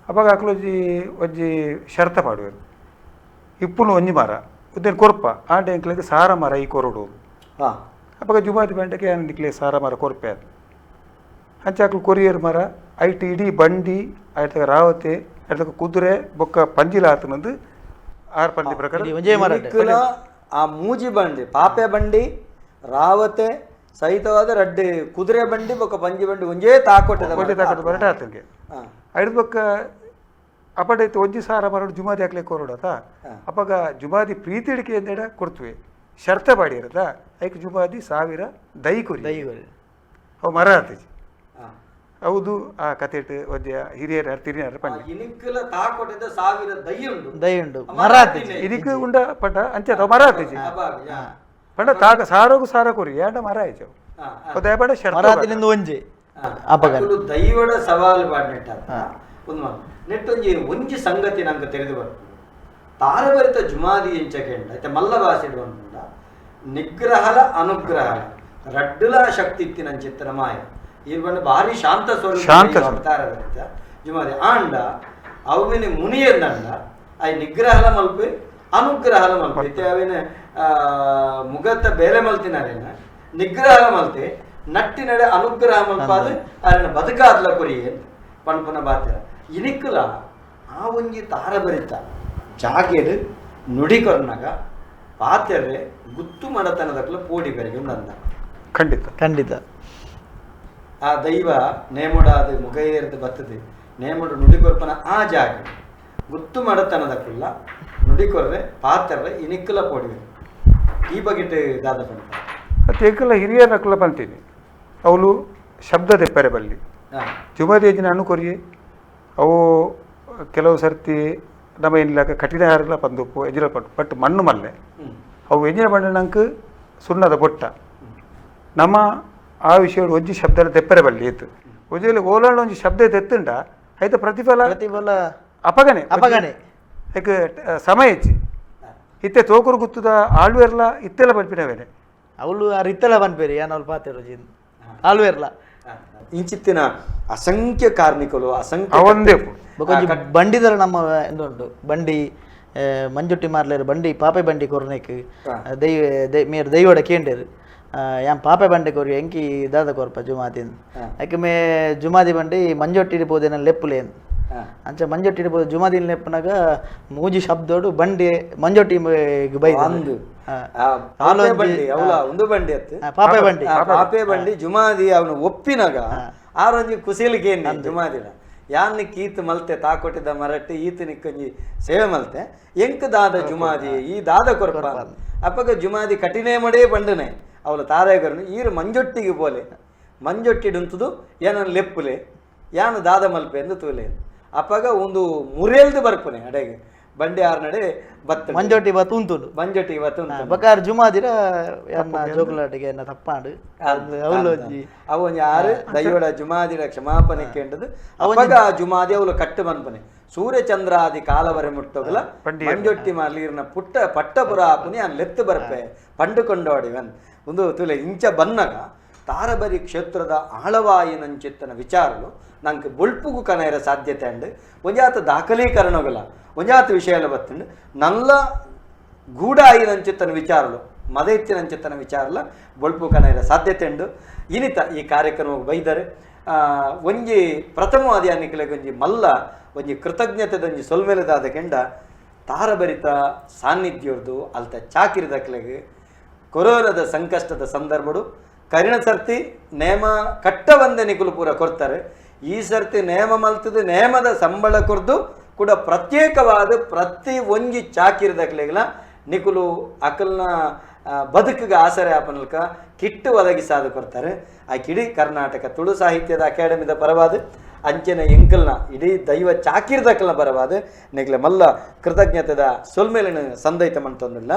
ಅಪಗ ಅಕ್ಲೊಂಜಿ ಒಂಜಿ ಶರ್ತ ಪಾಡುವೆರು ಇಪ್ಪುನು ಒಂಜಿ ಮರ ಉದ್ದೇನು ಕೊರ್ಪ ಆಂಡ ಎಂಕ್ಲಿಗೆ ಸಾರ ಮರ ಈ ಕೊರಡು ಹಾ ಅಪಗ ಜುಮಾದಿ ಬಂಡೆಗೆ ಯಾನ ನಿಕ್ಲೆ ಸಾರ ಮರ ಕೊರ್ಪೆ ಅದು ಅಂಚ ಅಕ್ಲು ಕೊರಿಯರ್ ಮರ ಐಟ್ ಇಡೀ ಬಂಡಿ ಐತಕ ರಾವತೆ ಐತಕ ಕುದುರೆ ಬೊಕ್ಕ ಪಂಜಿಲ ಆತನಂದು ಆರ್ ಪಂಜಿ ಪ್ರಕಾರ ಇಡೀ ಒಂಜೇ ಮರ ಇನಿಕ್ಕಲ ಆ ಮೂಜಿ ಬಂಡಿ ಪಾಪೆ ಬಂಡಿ ರಾವತೆ ಸಹಿತವಾದ ರಡ್ಡೆ ಕುದುರೆ ಬಂಡಿ ಬೊಕ್ಕ ಪಂಜಿ ಬಂಡಿ ಒಂಜೇ ತಾಕೋಟೆದ ಮರ. ಒಂಜೇ ತಾಕೋಟೆ ಮರಟ ಆತನಿಗೆ ಹಾ. ಐದು ಬೊಕ್ಕ ಅಪಡೈತೆ ಒಂಜಿ ಸಾರ ಮರಡು ಜುಮಾದಿ ಹಾಕ್ಲಿಕ್ಕೆ ಕೊರಡತ ಅಪಗ ಜುಮಾದಿ ಪ್ರೀತಿ ಹಿಡಿಕೆ ಎಂದೇಡ ಕೊಡ್ತುವೆ ಶರ್ತ ಬಾಡಿ ಇರತ್ತ ಐಕ್ ಜುಮಾದಿ ಸಾವಿರ ದೈ ಕೊರಿ ದೈ ಕೊರಿ. ಅವು ಮರ ಆತಜಿ ಹಾ. ಹೌದು ಆ ಕಥೆಟ್ ಒಂಜಿ ಹಿರಿಯರ ತಿರಿಯರ ಪಂಡಿ ಇನಿಕ್ಕಲ ತಾಕೋಟೆದ ಸಾವಿರ ದೈ ಉಂಡು ದೈ ಉಂಡು ಮರ ಆತಿಜಿ. ಇದಕ್ಕೆ ಉಂಡ ಪಂಡ ಅಂಚೆ ಅವ ಮರ ಆತಜಿ ಅಬ್ಬಾಗ, ಯಾ. ಪಂಡ ತಾಕ ಸಾರೋಗು ಸಾರ ಕೊರಿ ಏಂಡ ಮರ ಆಯ್ತು ಹಾ, ಹಾ. ಅವು ದಯಪಂಡ ಶರ್ತ ಮರ ಆತಿನಿಂದ ಒಂಜಿ ಅಪಗ ಅಕುಲು ದೈವಡ ಸವಾಲು ಪಾಡ್ನೆಟ್ಟ ಒಂದು ನೆಟ್ಟೊಂಜಿ ಒಂಜಿ ಸಂಗತಿ ನಂಗೆ ತಿಳಿದು ಬರ್ತದೆ ತಾರಭರಿತ ಜುಮಾದಿ ಎಂಚಕೆಂಡ ಐತೆ ಮಲ್ಲ ಭಾಷೆ ಬಂದ ನಿಗ್ರಹಲ ಅನುಗ್ರಹಲ ರಡ್ಡುಲ ಶಕ್ತಿ ಇತ್ತಿನಂಚಿತ್ತನ ಮಾಯ ಈ ಬಂದು ಭಾರಿ ಶಾಂತ ಸ್ವರೂಪ ಶಾಂತ ಸ್ವರೂಪ. ತಾರಭರಿತ ಜುಮಾದಿ ಆಂಡ ಅವಿನ ಮುನಿಯಂದಂಡ I ನಿಗ್ರಹಲ ಮಲ್ಪೆ ಅನುಗ್ರಹಲ ಮಲ್ಪೆ ಇತ್ತೆ ಅವಿನ ಮುಗತ್ತ ಬೇಲೆ ಮಲ್ತಿನಾರೇನ ನಿಗ್ರಹಲ ಮಲ್ತೆ ನಟ್ಟಿನಡೆ ಅನುಗ್ರಹ ಮಲ್ಪಾದ ಅರನ ಬದುಕಾದ್ಲ ಕೊರಿಯೇ ಪನ್ಪುನ ಬಾತಿರ ಇನಿಕ್ಕಲ ಆ ಒಂಜಿ ತಾರಬರಿತ ಜಾಗೆಡ್ ನುಡಿ ಕೊರ್ನಾಗ ಪಾತೆರ್ರೆ ಗುತ್ತು ಮಡತನದಕ್ಲ ಪೋಡಿ ಬೆರಗೆ ಉಂಡಂದ ಖಂಡಿತ ಖಂಡಿತ ಆ ದೈವ ನೇಮುಡಾದ ಮುಗೈಯರ್ದು ಬತ್ತದೆ ನೇಮುಡು ನುಡಿ ಕೊರ್ಪನ ಆ ಜಾಗ ಗುತ್ತು ಮಡತನದಕ್ಕಲ್ಲ ನುಡಿ ಕೊರ್ರೆ ಪಾತೆರ್ರೆ ಇನಿಕ್ಕಲ ಪೋಡಿ ಈ ಬಗೆಟ್ ದಾದ ಪಂಡ ಮತ್ತು ಏಕಲ್ಲ ಹಿರಿಯರ ಅಕ್ಕಲ ಬಂತೀನಿ ಅವಳು ಶಬ್ದ ದೆಪ್ಪರೆ ಬಲ್ಲಿ ಜುಮಾದೇಜಿನ ಅಣ್ಣು ಕೊರಿಯೆ ಅವು ಕೆಲವು ಸರ್ತಿ ನಮ್ಮ ಏನಿಲ್ಲ ಕಠಿಣ ಹಾರಲ ಪಂದುಪ್ಪು ಎಜಿರ ಪಟ್ಟು ಬಟ್ ಮಣ್ಣು ಮಲ್ಲೆ ಅವು ಎಂಜಿನ ಬಣ್ಣ ನಂಗೆ ಸುಣ್ಣದ ಬೊಟ್ಟ ನಮ್ಮ ಆ ವಿಷಯ ಒಂಜಿ ಶಬ್ದ ದೆಪ್ಪರೆ ಬಲ್ಲಿ ಇತ್ತು ಒಂಜಿ ಓಲಾಂಡ ಒಂಜಿ ಶಬ್ದ ದೆತ್ತುಂಡ ಐತ ಪ್ರತಿಫಲ ಪ್ರತಿಫಲ ಅಪಗನೆ ಅಪಗನೆ. ಐಕ್ ಸಮಯ ಹೆಚ್ಚಿ ಇತ್ತೆ ತೋಕುರು ಗುತ್ತದ ಆಳ್ವೆರ್ಲ ಇತ್ತೆಲ್ಲ ಪಲ್ಪಿನವೇನೆ ಅವಳು ಆ ರಿತ್ತಲ ಪನ್ಪೇರಿ ಯಾನ್ ಅವಳು ಪಾತೆರು ಜಿನ್ ಆಲ್ವೇರ್ಲ ಇಂಚಿತ್ತಿನ ಅಸಂಖ್ಯ ಕಾರ್ಮಿಕರು ಅಸಂಖ್ಯ ಅವಂದೇ ಬೊಕೊಂಜಿ ಬಂಡಿದರ ನಮ್ಮ ಉಂಟು ಬಂಡಿ ಮಂಜುಟ್ಟಿ ಮಾರ್ಲೇರು ಬಂಡಿ ಪಾಪೆ ಬಂಡಿ ಕೊರ್ನೆಕ್ ದೈವ ದೈ ಮೇರ್ ದೈವಡ ಕೇಂಡೇರು ಯಾನ್ ಪಾಪೆ ಬಂಡಿ ಕೊರಿ ಎಂಕಿ ದಾದ ಕೊರ್ಪ ಜುಮಾದಿನ್ ಐಕೆ ಮೇ ಜುಮಾದಿ ಬಂಡಿ ಮಂಜೊಟ್ಟಿ ಪೋದೇನ ಲೆಪ್ಪುಲೇನ್ ಅಂಚ ಮಂಜೊಟ್ಟಿ ಪೋದು ಜುಮಾದಿನ್ ಲೆಪ್ಪುನಾಗ ಮೂಜಿ ಶಬ್ದೋಡು ಬಂಡಿ ಮಂಜೊಟ್ಟಿ ಬೈ ಅಂದು. ಆ ಪಾಪೆ ಬಂಡಿ ಅವಳ ಒಂದು ಬಂಡಿ ಅತ್ತು ಪಾಪೆ ಬಂಡಿ ಆ ಪಾಪೆ ಬಂಡಿ ಜುಮಾದಿ ಅವನು ಒಪ್ಪಿನಾಗ ಆರೊಂಜಿ ಕುಸಿಲಿಗೆ ಏನ್ ಜುಮಾದಿಡ ಯಾನ್ ಕೀತ್ ಮಲ್ತೆ ತಾಕೊಟ್ಟಿದ್ದ ಮರಟ್ಟಿ ಈತ ನಿಕ್ಕೊಂಜಿ ಸೇವೆ ಮಲ್ತೆ ಎಂಕ್ ದಾದ ಜುಮಾದಿ ಈ ದಾದ ಕೊರ್ಪ ಅಪ್ಪಗ ಜುಮಾದಿ ಕಠಿಣೆ ಮಡೇ ಬಂಡನೆ ಅವಳ ತಾರೇಗರನು ಈರು ಮಂಜೊಟ್ಟಿಗೆ ಪೋಲೆ ಮಂಜೊಟ್ಟಿಡುಂತುದು ಏನನ್ ಲೆಪ್ಪುಲೆ ಯಾನು ದಾದ ಮಲ್ಪೆ ಎಂದು ತೂಲೆ ಅಪ್ಪಗ ಒಂದು ಮುರೇಲ್ದು ಬರ್ಪುನೆ ಅಡೆಗೆ ಬಂಡಿ ಆರ್ ನಡೆ ಬತ್ತ ಮಂಜೊಟ್ಟಿ ಬತ್ತು ಉಂತುಂಡು ಮಂಜೊಟ್ಟಿ ಇವತ್ತು ಉಂಟು. ಬಕಾರ ಜುಮಾದಿರ ಯಾನ್ನ ಜೋಕುಲಾಟಿಗೆ ಎನ್ನ ತಪ್ಪಾಂಡು ಅವಳು ಒಂಜಿ ಅವು ಒಂಜಿ ಆರು ದೈವಡ ಜುಮಾದಿಡ ಕ್ಷಮಾಪಣೆ ಕೇಂಡದು ಅವಾಗ ಆ ಜುಮಾದಿ ಅವಳು ಕಟ್ಟು ಮನ್ಪನೆ ಸೂರ್ಯಚಂದ್ರಾದಿ ಕಾಲವರೆ ಮುಟ್ಟೋಗಲ ಮಂಜೊಟ್ಟಿ ಮಾರ್ಲೀರ್ನ ಪುಟ್ಟ ಪಟ್ಟಪುರ ಆಪುನಿ ಅನ್ ಲೆತ್ತು ಬರ್ಪೆ ಪಂಡು ಕೊಂಡೋಡಿವನ್ ಒಂದು ತುಲೆ ಇಂಚ ಬನ್ನಗ ತಾರಬರಿ ಕ್ಷೇತ್ರದ ಆಳವಾಯಿನಂಚಿತ್ತನ ವಿಚಾರಲು ನಂಗೆ ಬೊಳ್ಪುಗು ಕನೈರ ಸಾಧ್ಯತೆ ಅಂಡ್ ಒಂಜಾತ ದಾಖಲೀಕರಣಗಳ ಒಂಜಾತ ವಿಷಯ ಎಲ್ಲ ಬತ್ತುಂಡು ನಲ್ಲ ಗೂಡಾಯಿನಂಚಿತ್ತನ ವಿಚಾರಲು ಮದೈತ್ತಿನಂಚಿತ್ತನ ವಿಚಾರಲ ಬೊಳ್ಪು ಕನೈರ ಸಾಧ್ಯತೆ ಉಂಡು. ಇನಿತ ಈ ಕಾರ್ಯಕ್ರಮಕ್ಕೆ ಬೈದರೆ ಒಂಜಿ ಪ್ರಥಮವಾದಿ ಅನ್ನಿಕಲೆಗ್ ಒಂಜಿ ಮಲ್ಲ ಒಂಜಿ ಕೃತಜ್ಞತೆದೊಂಜಿ ಸೊಲ್ಮೆಲದಾದ ಕೆಂಡ ತಾರಬರಿತ ಸಾನ್ನಿಧ್ಯರ್ದು ಅಲ್ತ ಚಾಕಿರಿದಕ್ಲೆಗ್ ಕೊರೋನಾದ ಸಂಕಷ್ಟದ ಸಂದರ್ಭಡು ಕರಿಣ ಸರ್ತಿ ನೇಮ ಕಟ್ಟವಂದೆ ನಿಕುಲು ಪೂರ ಕೊರ್ತಾರೆ. ಈ ಸರ್ತಿ ನೇಮ ಮಲ್ತದು ನೇಮದ ಸಂಬಳ ಕೊರ್ದು ಕೂಡ ಪ್ರತ್ಯೇಕವಾದ ಪ್ರತಿ ಒಂಜಿ ಚಾಕಿರದಕ್ಲೆಗ್ಲ ನಿಕುಲು ಅಕಲ್ನ ಬದುಕಿಗೆ ಆಸರೆ ಆಪನಲ್ಕ ಕಿಟ್ಟು ಒದಗಿಸಾದು ಕೊರ್ತಾರೆ. ಆ ಕಿಡಿ ಕರ್ನಾಟಕ ತುಳು ಸಾಹಿತ್ಯದ ಅಕಾಡೆಮಿದ ಪರವಾದ ಅಂಚೆನ ಎಂಕಲ್ನ ಇಡೀ ದೈವ ಚಾಕಿರ್ದಕಲ್ನ ಪರವಾದ ನಿಕ್ಲೆ ಮಲ್ಲ ಕೃತಜ್ಞತೆದ ಸೊಲ್ಮೇಲಿನ ಸಂದೈತ ಮಂತೊಂದುಲ್ಲ.